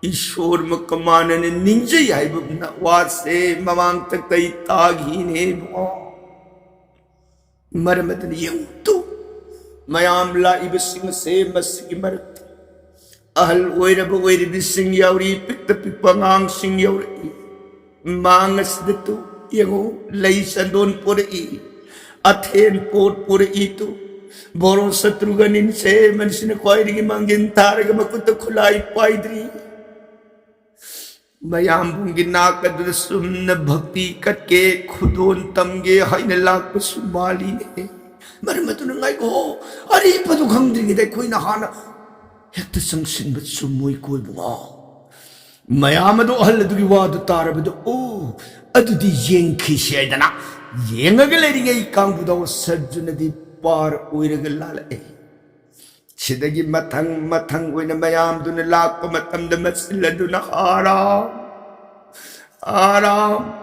ꯏꯁꯣꯔ ꯃꯀꯃꯥꯟꯅꯅ ꯅꯤꯡꯖꯩ ꯍꯥꯏꯕ ꯋꯥꯁꯦ ꯃꯃꯥꯡ ꯊꯛꯇ ꯑꯩ ꯇꯥꯈꯤꯅꯦ ꯏꯕꯨꯡꯉꯣ꯫ ꯃꯔꯝ ꯑꯗꯨꯅ ꯌꯦꯡꯉꯨ ꯇꯨ, ꯃꯌꯥꯝ ꯂꯥꯛꯏꯕꯁꯤꯡ ꯑꯁꯦ ꯃꯁꯤꯒꯤ ꯃꯔꯛꯇ ꯑꯍꯜ ꯑꯣꯏꯔꯕ ꯑꯣꯏꯔꯤꯕꯁꯤꯡ ꯌꯥꯎꯔꯤ, ꯄꯤꯛꯇ ꯄꯤꯛꯄ ꯑꯉꯥꯡꯁꯤꯡ ꯌꯥꯎꯔꯛꯏ꯫ ꯃꯥꯡ ꯑꯁꯤꯗ ꯇꯨ ꯌꯦꯡꯉꯨ, ꯂꯩ ꯆꯟꯗꯣꯟ ꯄꯣꯔꯛꯏ, ꯑꯊꯦꯟ ꯄꯣꯠ ꯄꯣꯔꯛꯏ ꯇꯨ꯫ ꯚꯣꯔꯣ ꯁꯇ꯭ꯔꯨꯘꯅꯤꯟꯁꯦ ꯃꯁꯤꯅ ꯈ꯭ꯋꯥꯏꯗꯒꯤ ꯃꯥꯡꯖꯤꯟ ꯊꯥꯔꯒ ꯃꯈꯨꯠꯇ ꯈꯨꯠꯂꯥꯏ ꯄꯥꯏꯗ꯭ꯔꯤ꯫ ꯃꯌꯥꯝꯕꯨꯡꯒꯤ ꯅꯥꯛ ꯑꯗꯨꯗ ꯆꯨꯝꯅ ꯚꯛꯇꯤ ꯀꯠꯀꯦ, ꯈꯨꯗꯣꯟ ꯇꯝꯒꯦ ꯍꯥꯏꯅ ꯂꯥꯛꯄꯁꯨ ꯃꯥꯜꯂꯤꯅꯦ꯫ ꯃꯔꯝ ꯑꯗꯨꯅ ꯉꯥꯏꯈꯣ, ꯑꯔꯦꯞꯄꯗꯨ ꯈꯪꯗ꯭ꯔꯤꯉꯩꯗ ꯑꯩꯈꯣꯏꯅ ꯍꯥꯟꯅ ꯍꯦꯛꯇ ꯆꯪꯁꯤꯟꯕ ꯆꯨꯝꯃꯣꯏ ꯀꯣꯏꯕꯨꯡꯉꯣ꯫ ꯃꯌꯥꯝ ꯑꯗꯨ ꯑꯍꯜ ꯑꯗꯨꯒꯤ ꯋꯥꯗꯨ ꯇꯥꯔꯕꯗ, "ꯑꯣ, ꯑꯗꯨꯗꯤ ꯌꯦꯡꯈꯤꯁꯤ" ꯍꯥꯏꯗꯅ ꯌꯦꯡꯉꯒ ꯂꯩꯔꯤꯉꯩ ꯀꯥꯡꯕꯨꯗꯣ ꯁꯔꯖꯨꯅꯗꯤ ꯄꯥꯔ ꯑꯣꯏꯔꯒ ꯂꯥꯜꯂꯛꯑꯦ꯫ ꯁꯤꯗꯒꯤ ꯃꯊꯪ ꯃꯊꯪ ꯑꯣꯏꯅ ꯃꯌꯥꯝꯗꯨꯅ ꯂꯥꯛꯄ ꯃꯇꯝꯗ ꯃꯆꯤꯜ ꯑꯗꯨꯅ, "ꯑꯥꯔꯥꯝ, ꯑꯥꯔꯥꯝ,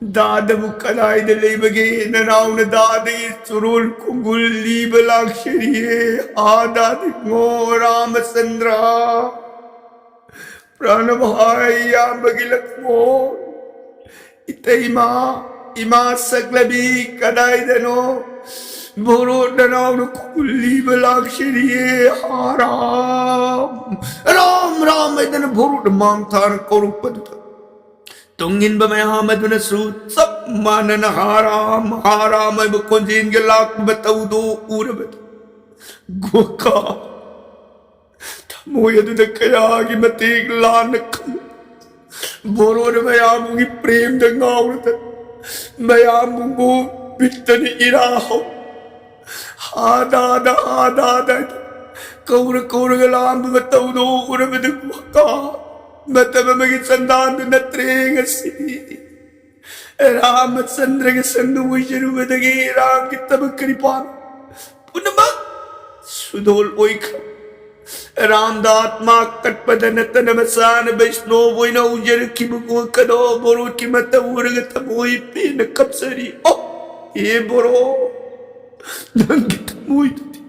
ꯗꯥꯗꯕꯨ ꯀꯗꯥꯏꯗ ꯂꯩꯕꯒꯦ? ꯅꯅꯥꯎꯅ ꯗꯥꯗꯒꯤ ꯆꯨꯔꯣꯜ ꯈꯣꯡꯒꯨꯜ ꯂꯤꯕ ꯂꯥꯛꯆꯔꯤꯌꯦ꯫ ꯑꯥ ꯗꯥꯗꯤꯉꯣ ꯔꯥꯃꯆꯟꯗ꯭ꯔ, ꯄ꯭ꯔꯥꯅꯚꯥꯏ ꯏꯌꯥꯝꯕꯒꯤ ꯂꯛꯃꯣꯟ, ꯏꯇꯩꯃ, ꯏꯃꯥ ꯁꯛꯂꯕꯤ ꯀꯗꯥꯏꯗꯅꯣ? ꯕꯣꯔꯣ ꯅꯅꯥꯎꯅ ꯈꯨꯜꯂꯤꯕ ꯂꯥꯛꯆꯔꯤꯌꯦ, ꯍꯥ ꯔꯥꯝ, ꯔꯥꯝ, ꯔꯥꯝ ꯍꯥꯏꯗꯅ ꯕꯣꯔꯣꯅ ꯃꯥꯡ ꯊꯥꯅ ꯀꯧꯔꯛꯄꯗꯨꯗ, ꯇꯨꯡ ꯏꯟꯕ ꯃꯌꯥꯝ ꯑꯗꯨꯅꯁꯨ ꯆꯞ ꯃꯥꯟꯅꯅ ꯍꯥ ꯔꯥꯝ, ꯍꯥ ꯔꯥꯝ ꯍꯥꯏꯕ ꯈꯣꯟꯖꯦꯜꯒ ꯂꯥꯛꯄ ꯃꯇꯧꯗꯨ ꯎꯔꯕꯗ, ꯒꯣꯀꯥ ꯊꯃꯣꯏ ꯑꯗꯨꯗ ꯀꯌꯥꯒꯤ ꯃꯇꯤꯛ ꯂꯥꯟꯅ ꯈꯜꯂꯨ꯫ ꯕꯣꯔꯣꯅ ꯃꯌꯥꯝꯕꯨꯒꯤ ꯄ꯭ꯔꯦꯝꯗ ꯉꯥꯎꯔꯗꯅ ꯃꯌꯥꯝꯕꯨ ꯕꯤꯠꯇꯅ ꯏꯔꯥ ꯍꯧ꯫ ꯍꯥꯗꯥꯗ, ꯍꯥꯗꯥꯗ ꯍꯥꯏꯗꯅ ꯀꯧꯔ ꯀꯧꯔꯒ ꯂꯥꯝꯕ ꯃꯇꯧꯗꯣ ꯎꯔꯕꯗ ꯒꯣꯀꯥ ꯃꯇꯝ ꯑꯃꯒꯤ ꯆꯟꯗꯥꯟꯗꯨ ꯅꯠꯇ꯭ꯔꯦ ꯉꯁꯤꯗꯤ꯫ ꯔꯥꯃꯆꯟꯗ꯭ꯔꯒꯤ ꯁꯪꯗ ꯑꯣꯏꯖꯔꯨꯕꯗꯒꯤ ꯔꯥꯝꯒꯤ ꯊꯕꯛ ꯀꯔꯤ ꯄꯥꯝꯃꯤ? ꯄꯨꯝꯅꯃꯛ ꯁꯨꯗꯣꯜ ꯑꯣꯏꯈ꯭ꯔꯦ꯫ ꯔꯥꯝꯗ ꯑꯥꯠꯃꯥ ꯀꯠꯄꯗ ꯅꯠꯇꯅ ꯃꯆꯥꯅ ꯕꯩꯁꯅꯣꯕ ꯑꯣꯏꯅ ꯍꯧꯖꯔꯛꯈꯤꯕ ꯒꯣꯀꯥꯗꯣ ꯕꯣꯔꯣꯀꯤ ꯃꯇꯧ ꯎꯔꯒ ꯊꯃꯣꯏ ꯄꯦꯟꯅ ꯀꯞꯆꯔꯤ꯫ ꯑꯣ, ꯍꯦ ꯕꯣꯔꯣ, ꯅꯪꯒꯤ ꯊꯃꯣꯏꯗꯨꯗꯤ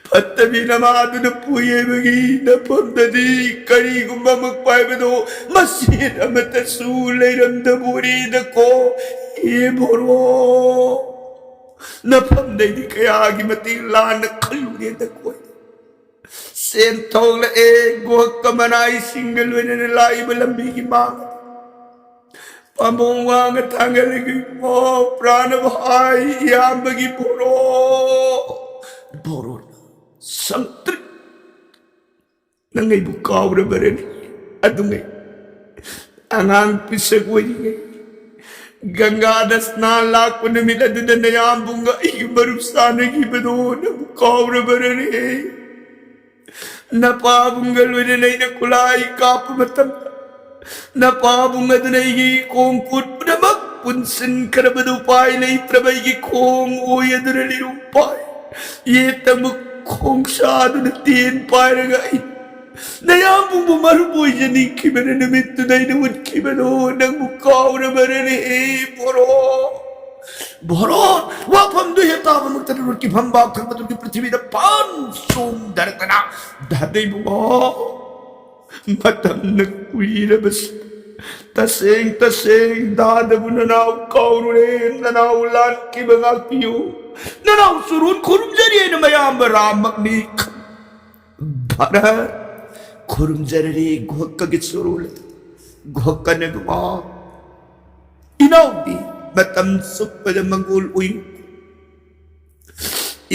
ꯐꯠꯇꯕꯤ ꯅꯃꯥꯗꯨꯅ ꯄꯨꯏ ꯍꯥꯏꯕꯒꯤ ꯅꯐꯝꯗꯗꯤ ꯀꯔꯤꯒꯨꯝꯕ ꯑꯃ ꯄꯥꯏꯕꯗꯣ ꯃꯆꯦꯠ ꯑꯃꯠꯇꯁꯨ ꯂꯩꯔꯝꯗꯕ ꯎꯔꯤꯗꯀꯣ꯫ ꯍꯦ ꯕꯣꯔꯣ, ꯅꯐꯝꯗꯩꯗꯤ ꯀꯌꯥꯒꯤ ꯃꯇꯤꯛ ꯂꯥꯟꯅ ꯈꯜꯂꯨꯔꯦꯗꯀꯣ꯫ ꯁꯦꯟ ꯊꯣꯛꯂꯛꯑꯦ, ꯒꯣꯀꯥ ꯃꯅꯥꯏꯁꯤꯡꯒ ꯂꯣꯏꯅꯅ ꯂꯥꯛꯏꯕ ꯂꯝꯕꯤꯒꯤ ꯃꯥꯡ ꯄꯥꯝꯕꯣꯝ ꯋꯥꯡꯅ ꯊꯥꯡꯒꯠꯂꯒ, "ꯏꯕꯣ ꯄ꯭ꯔꯥꯅꯕ ꯍꯥꯏ, ꯏꯌꯥꯝꯕꯒꯤ ꯕꯣꯔꯣ, ꯕꯣꯔꯣ ꯁꯪꯇ꯭ꯔꯤꯛ, ꯅꯪ ꯑꯩꯕꯨ ꯀꯥꯎꯔꯕꯔꯅꯤ? ꯑꯗꯨꯉꯩ ꯑꯉꯥꯡ ꯄꯤꯁꯛ ꯑꯣꯏꯔꯤꯉꯩ ꯒꯪꯒꯥꯗ ꯁ꯭ꯅꯥꯟ ꯂꯥꯛꯄ ꯅꯨꯃꯤꯠ ꯑꯗꯨꯗ ꯅꯌꯥꯝꯕꯨꯡꯒ ꯑꯩꯒ ꯃꯔꯨꯞ ꯁꯥꯟꯅꯈꯤꯕꯗꯣ ꯅꯪꯕꯨ ꯀꯥꯎꯔꯕꯔꯅꯦ?" ꯅꯄꯥꯕꯨꯡꯒ ꯂꯣꯏꯅꯅ ꯑꯩꯅ ꯈꯨꯠꯂꯥꯏ ꯀꯥꯞꯄ ꯃꯇꯝꯗ, ꯅꯄꯥꯕꯨꯡ ꯑꯗꯨꯅ ꯑꯩꯒꯤ ꯈꯣꯡ ꯈꯨꯠ ꯄꯨꯝꯅꯃꯛ ꯄꯨꯟꯁꯤꯟꯈ꯭ꯔꯕꯗꯨ ꯎꯄꯥꯏ ꯂꯩꯇ꯭ꯔꯕ ꯑꯩꯒꯤ ꯈꯣꯡ ꯑꯣꯏ ꯑꯗꯨꯅ ꯂꯤꯔꯨꯝ ꯄꯥꯏ꯫ ꯌꯦꯠꯇꯃꯨꯛ ꯈꯣꯡꯁꯥꯗꯨꯅ ꯇꯦꯟ ꯄꯥꯏꯔꯒ ꯑꯩ ꯅꯌꯥꯝꯕꯨꯡꯕꯨ ꯃꯔꯨꯞ ꯑꯣꯏꯖꯅꯤꯡꯈꯤꯕꯅ ꯅꯨꯃꯤꯠꯇꯨꯗ ꯑꯩꯅ ꯎꯠꯈꯤꯕꯗꯣ ꯅꯪꯕꯨ ꯀꯥꯎꯔꯕꯔꯅꯦ, ꯕꯣꯔꯣ? ꯚꯣꯔꯣꯟ ꯋꯥꯐꯝꯗꯨ ꯍꯦꯛ ꯇꯥꯕꯃꯛꯇꯗ ꯔꯨꯠꯀꯤ ꯐꯝꯕꯥꯛ ꯊꯪꯕꯗꯨꯒꯤ ꯄ꯭ꯔꯤꯊꯤꯕꯤꯗ ꯄꯥꯟ ꯆꯣꯡꯗꯔꯛꯇꯅ ꯙꯥꯗꯩꯕꯨꯡꯉꯣ, ꯃꯇꯝꯅ ꯀꯨꯏꯔꯕꯁꯨ ꯇꯁꯦꯡ ꯇꯁꯦꯡ ꯗꯥꯗꯕꯨ ꯅꯅꯥꯎ ꯀꯥꯎꯔꯨꯔꯦ, ꯅꯅꯥꯎ ꯂꯥꯟꯈꯤꯕ ꯉꯥꯛꯄꯤꯌꯨ, ꯅꯅꯥꯎ ꯆꯨꯔꯨꯟ ꯈꯨꯔꯨꯝꯖꯔꯤꯅ ꯃꯌꯥꯝꯕ ꯔꯥꯝꯃꯛꯅꯤ꯫ ꯚꯥꯔꯠ ꯈꯨꯔꯨꯝꯖꯔꯔꯤ ꯒꯣꯍꯛꯀꯒꯤ ꯆꯨꯔꯨꯟ, ꯒꯣꯍꯛꯀꯅ ꯏꯕꯨꯡꯉꯣ꯫ ꯏꯅꯥꯎꯗꯤ ꯃꯇꯝ ꯆꯨꯞꯄꯗ ꯃꯪꯒꯣꯜ ꯎꯏ꯫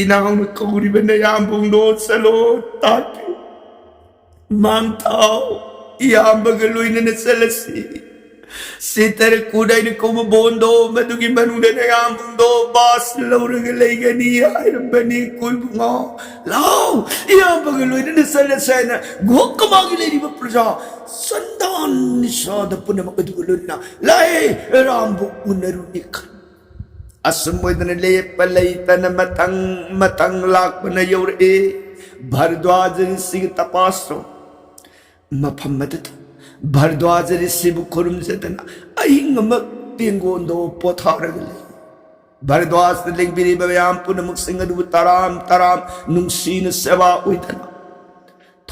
ꯏꯅꯥꯎꯅ ꯀꯧꯔꯤꯕ ꯅꯌꯥꯝꯕꯨꯡꯗꯣ ꯆꯠꯂꯣ ꯇꯥꯛꯄꯤꯌꯨ꯫ ꯃꯥꯡ ꯊꯥꯎ, ꯏꯌꯥꯝꯕꯒ ꯂꯣꯏꯅꯅ ꯆꯠꯂꯁꯤ꯫ ꯁꯤꯇꯔ ꯀꯨꯗꯥꯏꯅ ꯀꯧꯕ ꯕꯣꯟꯗꯣ, ꯃꯗꯨꯒꯤ ꯃꯅꯨꯡꯗ ꯅꯌꯥꯝꯕꯨꯡꯗꯣ ꯕꯥꯁ ꯂꯧꯔꯒ ꯂꯩꯒꯅꯤ ꯍꯥꯏꯔꯝꯕꯅꯤ꯫ ꯀꯨꯏꯕꯨꯡꯉꯣ, ꯂꯥꯎ, ꯏꯌꯥꯝꯕꯒ ꯂꯣꯏꯅꯅ ꯆꯠꯂꯁꯦ ꯍꯥꯏꯅ ꯒꯨꯍꯛꯀ ꯃꯥꯒꯤ ꯂꯩꯔꯤꯕ ꯄ꯭ꯔꯖꯥ ꯁꯟꯗꯥꯟ ꯅꯤꯁꯥꯗ ꯄꯨꯝꯅꯃꯛ ꯑꯗꯨꯒ ꯂꯣꯏꯅꯅ ꯂꯥꯛꯑꯦ꯫ ꯔꯥꯝꯕꯨ ꯎꯅꯔꯨꯅꯤ ꯈꯟ꯫ ꯑꯁꯨꯝ ꯑꯣꯏꯗꯅ ꯂꯦꯞꯄ ꯂꯩꯇꯅ ꯃꯊꯪ ꯃꯊꯪ ꯂꯥꯛꯄꯅ ꯌꯧꯔꯛꯑꯦ꯫ ꯚꯔꯗ꯭ꯋꯥꯖ ꯔꯤꯁꯤꯒꯤ ꯇꯄꯥꯁ꯭ꯔꯣ ꯃꯐꯝ ꯑꯗꯨꯗ ꯚꯔꯗ꯭ꯋꯥꯖ ꯔꯤꯁꯤꯕꯨ ꯈꯨꯔꯨꯝꯖꯗꯅ ꯑꯍꯤꯡ ꯑꯃ ꯇꯦꯡꯒꯣꯟꯗꯣ ꯄꯣꯊꯥꯔꯒ ꯂꯩ꯫ ꯚꯔꯗ꯭ꯋꯥꯖꯅ ꯂꯦꯡꯕꯤꯔꯤꯕ ꯃꯌꯥꯝ ꯄꯨꯝꯅꯃꯛꯁꯤꯡ ꯑꯗꯨꯕꯨ ꯇꯔꯥꯝ ꯇꯔꯥꯝ ꯅꯨꯡꯁꯤꯅ ꯁꯦꯕꯥ ꯑꯣꯏꯗꯅ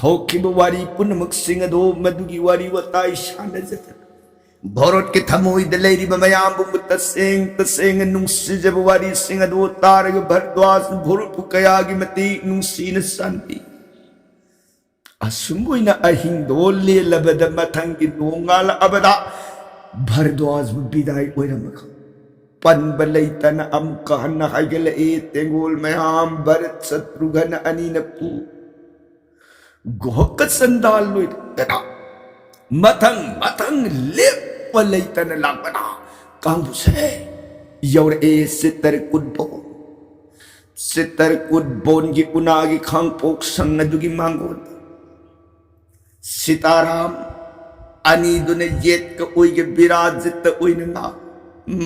ꯊꯣꯛꯈꯤꯕ ꯋꯥꯔꯤ ꯄꯨꯝꯅꯃꯛꯁꯤꯡ ꯑꯗꯨ ꯃꯗꯨꯒꯤ ꯋꯥꯔꯤ ꯋꯥꯇꯥꯏ ꯁꯥꯟꯅꯖꯗꯅ ꯚꯥꯔꯠꯀꯤ ꯊꯃꯣꯏꯗ ꯂꯩꯔꯤꯕ ꯃꯌꯥꯝꯕꯨ ꯇꯁꯦꯡ ꯇꯁꯦꯡꯅ ꯅꯨꯡꯁꯤꯖꯕ ꯋꯥꯔꯤꯁꯤꯡ ꯑꯗꯨ ꯇꯥꯔꯒ ꯚꯔꯗ꯭ꯋꯥꯖ ꯚꯥꯔꯠꯄꯨ ꯀꯌꯥꯒꯤ ꯃꯇꯤꯛ ꯅꯨꯡꯁꯤꯅ ꯆꯥꯟꯕꯤ꯫ ꯑꯁꯨꯝ ꯑꯣꯏꯅ ꯑꯍꯤꯡꯗꯣ ꯂꯦꯜꯂꯕꯗ ꯃꯊꯪꯒꯤ ꯅꯣꯡꯉꯥꯜꯂꯛꯑꯕꯗ ꯚꯔꯗ꯭ꯋꯥꯖꯕꯨ ꯕꯤꯗꯥꯏ ꯑꯣꯏꯔꯝꯃꯒ ꯄꯟꯕ ꯂꯩꯇꯅ ꯑꯃꯨꯛꯀ ꯍꯟꯅ ꯍꯥꯏꯒꯠꯂꯛꯏ꯫ ꯇꯦꯡꯒꯣꯜ ꯃꯌꯥꯝ ꯚꯔꯠ ꯁꯇ꯭ꯔꯨꯘ꯭ꯅ ꯑꯅꯤꯅ ꯄꯨ ꯒꯣꯍꯛꯀ ꯆꯟꯗꯥꯜ ꯂꯣꯏꯗꯅ ꯃꯊꯪ ꯃꯊꯪ ꯂꯦꯞꯄ ꯂꯩꯇꯅ ꯂꯥꯛꯄꯅ ꯀꯥꯡꯕꯨꯁꯦ ꯌꯧꯔꯛꯑꯦ ꯆꯤꯇ꯭ꯔꯀꯨꯠ ꯕꯣꯟ꯫ ꯆꯤꯇ꯭ꯔꯀꯨꯠ ꯕꯣꯟꯒꯤ ꯎꯅꯥꯒꯤ ꯈꯥꯡꯄꯣꯛ ꯁꯪ ꯑꯗꯨꯒꯤ ꯃꯥꯡꯒꯣꯟꯗ ꯁꯤꯇꯥꯔꯥꯝ ꯑꯅꯤꯗꯨꯅ ꯌꯦꯠꯀ ꯑꯣꯏꯒ ꯕꯤꯔꯥꯖꯤꯠꯇ ꯑꯣꯏꯅ ꯉꯥ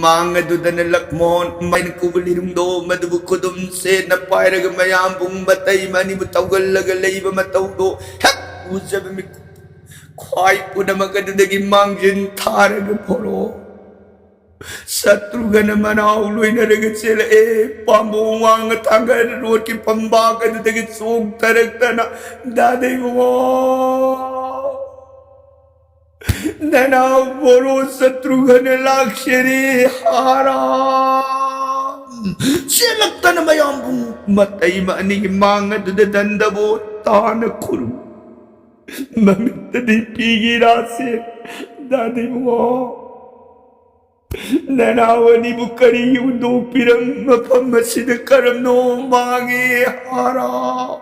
ꯃꯥꯡ ꯑꯗꯨꯗꯅ ꯂꯛꯃꯣꯟ ꯃꯩꯅ ꯀꯨꯕ ꯂꯤꯔꯨꯡꯗꯣ ꯃꯗꯨꯕꯨ ꯈꯨꯗꯨꯝ ꯁꯦꯠꯅ ꯄꯥꯏꯔꯒ ꯃꯌꯥꯝ ꯄꯨꯡ ꯃꯇꯩ ꯃꯅꯤꯕꯨ ꯇꯧꯒꯜꯂꯒ ꯂꯩꯕ ꯃꯇꯧꯗꯣ ꯍꯦꯛ ꯎꯖꯕ ꯃꯤꯀꯨꯞ ꯈ꯭ꯋꯥꯏ ꯄꯨꯝꯅꯃꯛ ꯑꯗꯨꯗꯒꯤ ꯃꯥꯡꯖꯤꯟ ꯊꯥꯔꯒ ꯐꯣꯔꯣ ꯁꯇ꯭ꯔꯨꯘ꯭ꯅ ꯃꯅꯥꯎ ꯂꯣꯏꯅꯔꯒ ꯆꯦꯜꯂꯛꯑꯦ꯫ ꯄꯥꯝꯕꯣꯝ ꯋꯥꯡꯅ ꯊꯥꯡꯒꯠ ꯔꯣꯠꯀꯤ ꯐꯝꯕꯥꯛ ꯑꯗꯨꯗꯒꯤ ꯆꯣꯡꯊꯔꯛꯇꯅ ꯗꯥꯗꯩ ꯃꯉꯣ ꯅꯅꯥꯎ ꯕꯣꯔꯣ ꯁꯇ꯭ꯔꯨꯘ꯭ꯅ ꯂꯥꯛꯆꯔꯦ, ꯍꯥꯔꯥꯝ꯫ ꯆꯦꯜꯂꯛꯇꯅ ꯃꯌꯥꯝꯕꯨ ꯃꯇꯩꯃ ꯑꯅꯤꯒꯤ ꯃꯥꯡ ꯑꯗꯨꯗ ꯗꯟꯗꯕꯣ ꯇꯥꯅ ꯈꯨꯔꯨꯝ꯫ ꯃꯃꯤꯠꯇꯗꯤ ꯄꯤꯒꯤ ꯔꯥꯁꯦ꯫ ꯗꯥꯗꯤꯕꯨꯡꯉꯣ, ꯅꯅꯥꯎ ꯑꯅꯤꯕꯨ ꯀꯔꯤꯒꯤ ꯍꯨꯟꯗꯣꯛꯄꯤꯔꯝ? ꯃꯐꯝ ꯑꯁꯤꯗ ꯀꯔꯝꯅꯣ ꯃꯥꯡꯉꯦ, ꯍꯥꯔꯥꯝ꯫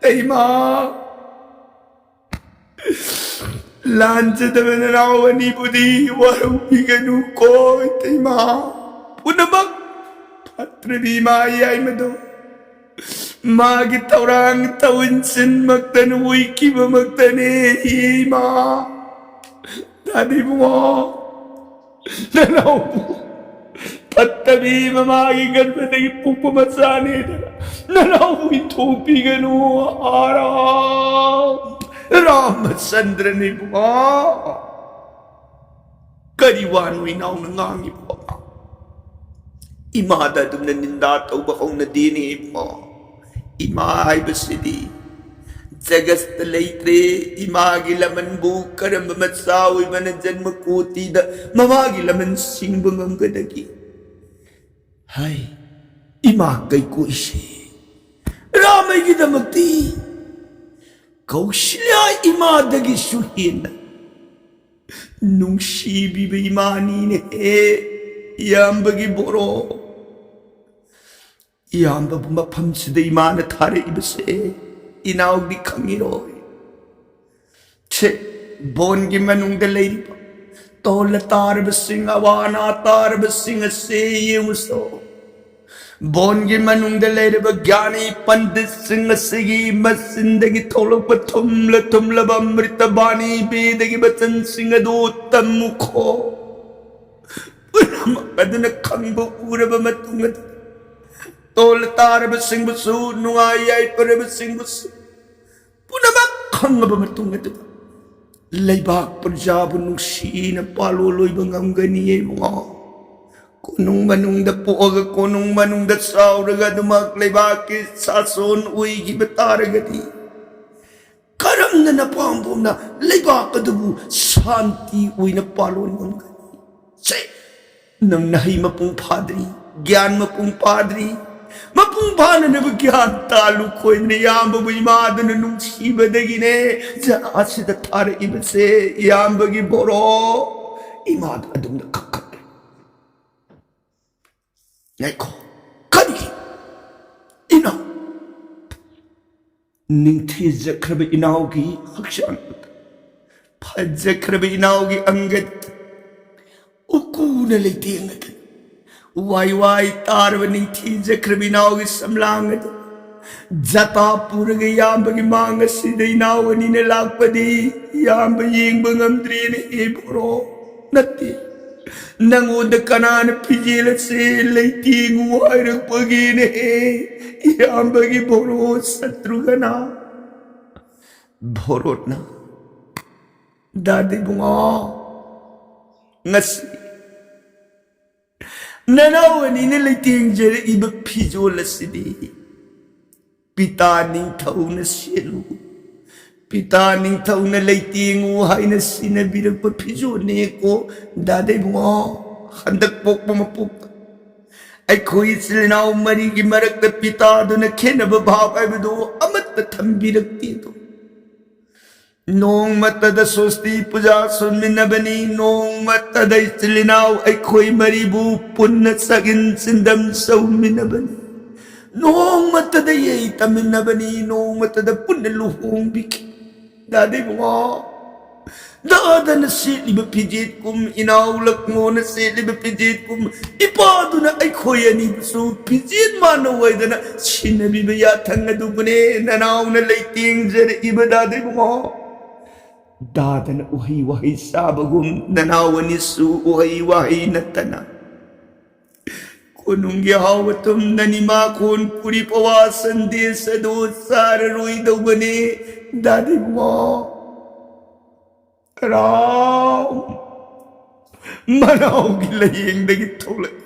ꯏꯃꯥ, ꯂꯥꯟꯖꯗꯕ ꯅꯅꯥꯎ ꯑꯅꯤꯕꯨꯗꯤ ꯋꯥꯔꯧꯕꯤꯒꯅꯨ ꯀꯣ, ꯏꯇꯩꯃ꯫ ꯄꯨꯝꯅꯃꯛ ꯐꯠꯇ꯭ꯔꯕꯤ ꯏꯃꯥ ꯌꯥꯏꯃꯗꯣ ꯃꯥꯒꯤ ꯊꯧꯔꯥꯡ ꯇꯧꯟꯁꯤꯟꯃꯛꯇꯅ ꯑꯣꯏꯈꯤꯕꯃꯛꯇꯅꯦ, ꯏꯃꯥ꯫ ꯗꯥꯗꯤꯕꯨꯡꯉꯣ, ꯅꯅꯥꯎꯕꯨ ꯐꯠꯇꯕꯤ ꯃꯃꯥꯒꯤ ꯒꯔꯚꯗꯒꯤ ꯄꯣꯛꯄ ꯃꯆꯥꯅꯦꯗꯅ ꯅꯅꯥꯎꯕꯨ ꯏꯟꯊꯣꯛꯄꯤꯒꯅꯨ, ꯍꯥꯔꯥꯝ꯫ ꯔꯥꯃꯆꯟꯗ꯭ꯔꯅ ꯏꯕꯨꯡꯉꯣ꯫ ꯀꯔꯤ ꯋꯥꯅꯣ ꯏꯅꯥꯎꯅ ꯉꯥꯡꯉꯤꯕꯣ? ꯏꯃꯥꯗ ꯑꯗꯨꯝꯅ ꯅꯤꯟꯗꯥ ꯇꯧꯕ ꯍꯧꯅꯗꯦꯅꯦ ꯏꯕꯨꯡꯉꯣ꯫ ꯏꯃꯥ ꯍꯥꯏꯕꯁꯤꯗꯤ ꯖꯒꯠꯇ ꯂꯩꯇ꯭ꯔꯦ꯫ ꯏꯃꯥꯒꯤ ꯂꯃꯟꯕꯨ ꯀꯔꯝꯕ ꯃꯆꯥ ꯑꯣꯏꯕꯅ ꯖꯟꯃ ꯀꯣꯇꯤꯗ ꯃꯃꯥꯒꯤ ꯂꯃꯟ ꯁꯤꯡꯕ ꯉꯝꯒꯗꯒꯦ? ꯍꯥꯏ, ꯏꯃꯥ ꯀꯩꯀꯨꯁꯦ ꯔꯥꯃꯩꯒꯤꯗꯃꯛꯇꯤ ꯀꯧꯁꯤꯂ꯭ꯌꯥ ꯏꯃꯥꯗꯒꯤꯁꯨ ꯍꯦꯟꯅ ꯅꯨꯡꯁꯤꯕꯤꯕ ꯏꯃꯥꯅꯤꯅꯦꯍꯦ, ꯏꯌꯥꯝꯕꯒꯤ ꯕꯣꯔꯣ꯫ ꯏꯌꯥꯝꯕꯕꯨ ꯃꯐꯝꯁꯤꯗ ꯏꯃꯥꯅ ꯊꯥꯔꯛꯏꯕꯁꯦ ꯏꯅꯥꯎꯗꯤ ꯈꯪꯉꯤꯔꯣꯏ꯫ ꯁꯦ, ꯕꯣꯟꯒꯤ ꯃꯅꯨꯡꯗ ꯂꯩꯔꯤꯕ ꯇꯣꯜꯂ ꯇꯥꯔꯕꯁꯤꯡ, ꯑꯋꯥ ꯑꯅꯥ ꯇꯥꯔꯕꯁꯤꯡ ꯑꯁꯦ ꯌꯦꯡꯉꯨꯁꯣ꯫ ꯕꯣꯟꯒꯤ ꯃꯅꯨꯡꯗ ꯂꯩꯔꯤꯕ ꯒ꯭ꯌꯥꯅꯤ ꯄꯟꯗꯤꯠꯁꯤꯡ ꯑꯁꯤꯒꯤ ꯃꯆꯤꯟꯗꯒꯤ ꯊꯣꯛꯂꯛꯄ ꯊꯨꯝꯂ ꯊꯨꯝꯂꯕ ꯑꯃ꯭ꯔꯤꯇ ꯕꯥꯅꯤ, ꯕꯦꯗꯒꯤ ꯕꯆꯟꯁꯤꯡ ꯑꯗꯨ ꯇꯝꯃꯨꯈꯣ꯫ ꯄꯨꯝꯅꯃꯛ ꯑꯗꯨꯅ ꯈꯪꯕ ꯎꯔꯕ ꯃꯇꯨꯡ ꯑꯗꯨ ꯇꯣꯜꯂ ꯇꯥꯔꯕꯁꯤꯡꯕꯨꯁꯨ, ꯅꯨꯡꯉꯥꯏ ꯌꯥꯏꯐꯔꯕꯁꯤꯡꯕꯨꯁꯨ ꯄꯨꯝꯅꯃꯛ ꯈꯪꯉꯕ ꯃꯇꯨꯡ ꯑꯗꯨꯗ ꯂꯩꯕꯥꯛ ꯄ꯭ꯔꯖꯥꯕꯨ ꯅꯨꯡꯁꯤꯅ ꯄꯥꯂꯣꯜ ꯑꯣꯏꯕ ꯉꯝꯒꯅꯤꯌꯦ ꯏꯕꯨꯡꯉꯣ꯫ ꯀꯣꯅꯨꯡ ꯃꯅꯨꯡꯗ ꯄꯣꯛꯑꯒ ꯀꯣꯅꯨꯡ ꯃꯅꯨꯡꯗ ꯆꯥꯎꯔꯒ ꯑꯗꯨꯃꯛ ꯂꯩꯕꯥꯛꯀꯤ ꯁꯥꯁꯣꯟ ꯑꯣꯏꯈꯤꯕ ꯇꯥꯔꯒꯗꯤ ꯀꯔꯝꯅ ꯅꯄꯥꯝꯕꯣꯝꯅ ꯂꯩꯕꯥꯛ ꯑꯗꯨꯕꯨ ꯁꯥ ꯁꯥꯟꯇꯤ ꯑꯣꯏꯅ ꯄꯥꯂꯣꯟ ꯉꯝꯒꯅꯤ꯫ ꯁꯦ, ꯅꯪ ꯅꯍꯩ ꯃꯄꯨꯡ ꯐꯥꯗ꯭ꯔꯤ, ꯒ꯭ꯌꯥꯟ ꯃꯄꯨꯡ ꯐꯥꯗ꯭ꯔꯤ꯫ ꯃꯄꯨꯡ ꯐꯥꯅꯅꯕ ꯒ꯭ꯌꯥꯟ ꯇꯥꯜꯂꯨ꯫ ꯈꯣꯏꯗꯅ ꯏꯌꯥꯝꯕꯕꯨ ꯏꯃꯥꯗꯨꯅ ꯅꯨꯡꯁꯤꯕꯗꯒꯤꯅꯦ ꯖꯒꯥꯁꯤꯗ ꯊꯥꯔꯛꯏꯕꯁꯦ꯫ ꯏꯌꯥꯝꯕꯒꯤ ꯕꯣꯔꯣ ꯏꯃꯥꯗ ꯑꯗꯨꯝꯅ ꯀꯛꯀꯛ ꯉꯥꯏꯈꯣ, ꯀꯔꯤ? ꯏꯅꯥꯎ, ꯅꯤꯡꯊꯤꯖꯈ꯭ꯔꯕ ꯏꯅꯥꯎꯒꯤ ꯍꯛꯆꯥꯡ, ꯐꯖꯈ꯭ꯔꯕ ꯏꯅꯥꯎꯒꯤ ꯑꯪꯒꯠ, ꯎꯀꯨꯅ ꯂꯩꯇꯦꯡꯉꯗꯅ ꯋꯥꯏ ꯋꯥꯏ ꯇꯥꯔꯕ ꯅꯤꯡꯊꯤꯖꯈ꯭ꯔꯕ ꯏꯅꯥꯎꯒꯤ ꯁꯝꯂꯥꯡ ꯑꯗꯨ ꯖꯇꯥ ꯄꯨꯔꯒ ꯏꯌꯥꯝꯕꯒꯤ ꯃꯥꯡ ꯑꯁꯤꯗ ꯏꯅꯥꯎ ꯑꯅꯤꯅ ꯂꯥꯛꯄꯗꯤ ꯏꯌꯥꯝꯕ ꯌꯦꯡꯕ ꯉꯝꯗ꯭ꯔꯦꯅꯦ, ꯏꯕꯣꯔꯣ꯫ ꯅꯠꯇꯦ, ꯅꯪꯉꯣꯟꯗ ꯀꯅꯥꯅ ꯐꯤꯖꯦꯜ ꯑꯁꯤ ꯂꯩꯇꯦꯡꯉꯨ ꯍꯥꯏꯔꯛꯄꯒꯤꯅꯦ? ꯏꯌꯥꯝꯕꯒꯤ ꯚꯣꯔꯣ ꯁꯇ꯭ꯔꯨꯒꯅ ꯚꯣꯔꯣꯠꯅ ꯗꯥꯗꯤ ꯏꯕꯨꯡꯉꯣ, ꯉꯁꯤ ꯅꯅꯥꯎ ꯑꯅꯤꯅ ꯂꯩꯇꯦꯡꯖꯔꯛꯏꯕ ꯐꯤꯖꯣꯜ ꯑꯁꯤꯗꯤ ꯄꯤꯇꯥ ꯅꯤꯡꯊꯧꯅ ꯁꯦꯠꯂꯨ, ꯄꯤꯇꯥ ꯅꯤꯡꯊꯧꯅ ꯂꯩꯇꯦꯡꯉꯨ ꯍꯥꯏꯅ ꯁꯤꯟꯅꯕꯤꯔꯛꯄ ꯐꯤꯖꯣꯜꯅꯦꯀꯣ꯫ ꯗꯥꯗ ꯏꯕꯨꯡꯉꯣ, ꯍꯟꯗꯛ ꯄꯣꯛꯄ ꯃꯄꯣꯛꯇ ꯑꯩꯈꯣꯏ ꯏꯆꯤꯜ ꯏꯅꯥꯎ ꯃꯔꯤꯒꯤ ꯃꯔꯛꯇ ꯄꯤꯇꯥꯗꯨꯅ ꯈꯦꯠꯅꯕ ꯚꯥꯕ ꯍꯥꯏꯕꯗꯨ ꯑꯃꯠꯇ ꯊꯝꯕꯤꯔꯛꯇꯦꯗꯣ꯫ ꯅꯣꯡꯃꯇꯗ ꯁꯣꯁꯇꯤ ꯄꯨꯖꯥ ꯁꯣꯟꯃꯤꯟꯅꯕꯅꯤ, ꯅꯣꯡꯃꯇꯗ ꯏꯆꯤꯜ ꯏꯅꯥꯎ ꯑꯩꯈꯣꯏ ꯃꯔꯤꯕꯨ ꯄꯨꯟꯅ ꯆꯥꯛ ꯏꯟ ꯆꯤꯟꯗꯝ ꯆꯧꯃꯤꯟꯅꯕꯅꯤ, ꯅꯣꯡꯃꯇꯗ ꯌꯩ ꯇꯝꯃꯤꯟꯅꯕꯅꯤ, ꯅꯣꯡꯃꯇꯗ ꯄꯨꯟꯅ ꯂꯨꯍꯣꯡꯕꯤꯈꯤ꯫ ꯗꯥꯗ ꯏꯕꯨꯡꯉꯣ, ꯗꯥꯗꯅ ꯁꯦꯠꯂꯤꯕ ꯐꯤꯖꯦꯠꯀꯨꯝ, ꯏꯅꯥꯎ ꯂꯛꯃꯣꯅ ꯁꯦꯠꯂꯤꯕ ꯐꯤꯖꯦꯠꯀꯨꯝ, ꯏꯄꯥꯗꯨꯅ ꯑꯩꯈꯣꯏ ꯑꯅꯤꯕꯨꯁꯨ ꯐꯤꯖꯦꯠ ꯃꯥꯟꯅꯧ ꯍꯥꯏꯗꯅ ꯁꯤꯟꯅꯕꯤꯕ ꯌꯥꯊꯪ ꯑꯗꯨꯕꯨꯅꯦ ꯅꯅꯥꯎꯅ ꯂꯩꯇꯦꯡꯖꯔꯛꯏꯕ, ꯗꯥꯗ ꯏꯕꯨꯡꯉꯣ꯫ ꯗꯥꯗꯅ ꯎꯍꯩ ꯋꯥꯍꯩ ꯆꯥꯕꯒꯨꯝ ꯅꯅꯥꯎ ꯑꯅꯤꯁꯨ ꯎꯍꯩ ꯋꯥꯍꯩ ꯅꯠꯇꯅ ꯀꯣꯅꯨꯡꯒꯤ ꯍꯥꯎꯕ ꯊꯨꯝ ꯅꯅꯤꯃꯥꯈꯣꯟ ꯄꯨꯔꯤ ꯄꯋꯥ ꯁꯟꯗꯦꯁ ꯑꯗꯨ ꯆꯥꯔꯔꯣꯏꯗꯧꯕꯅꯤ, ꯗꯥꯗ ꯏꯕꯨꯡꯉꯣ꯫ ꯔꯥꯝ ꯃꯅꯥꯎꯒꯤ ꯂꯥꯏꯌꯦꯡꯗꯒꯤ ꯊꯣꯛꯂꯛꯏ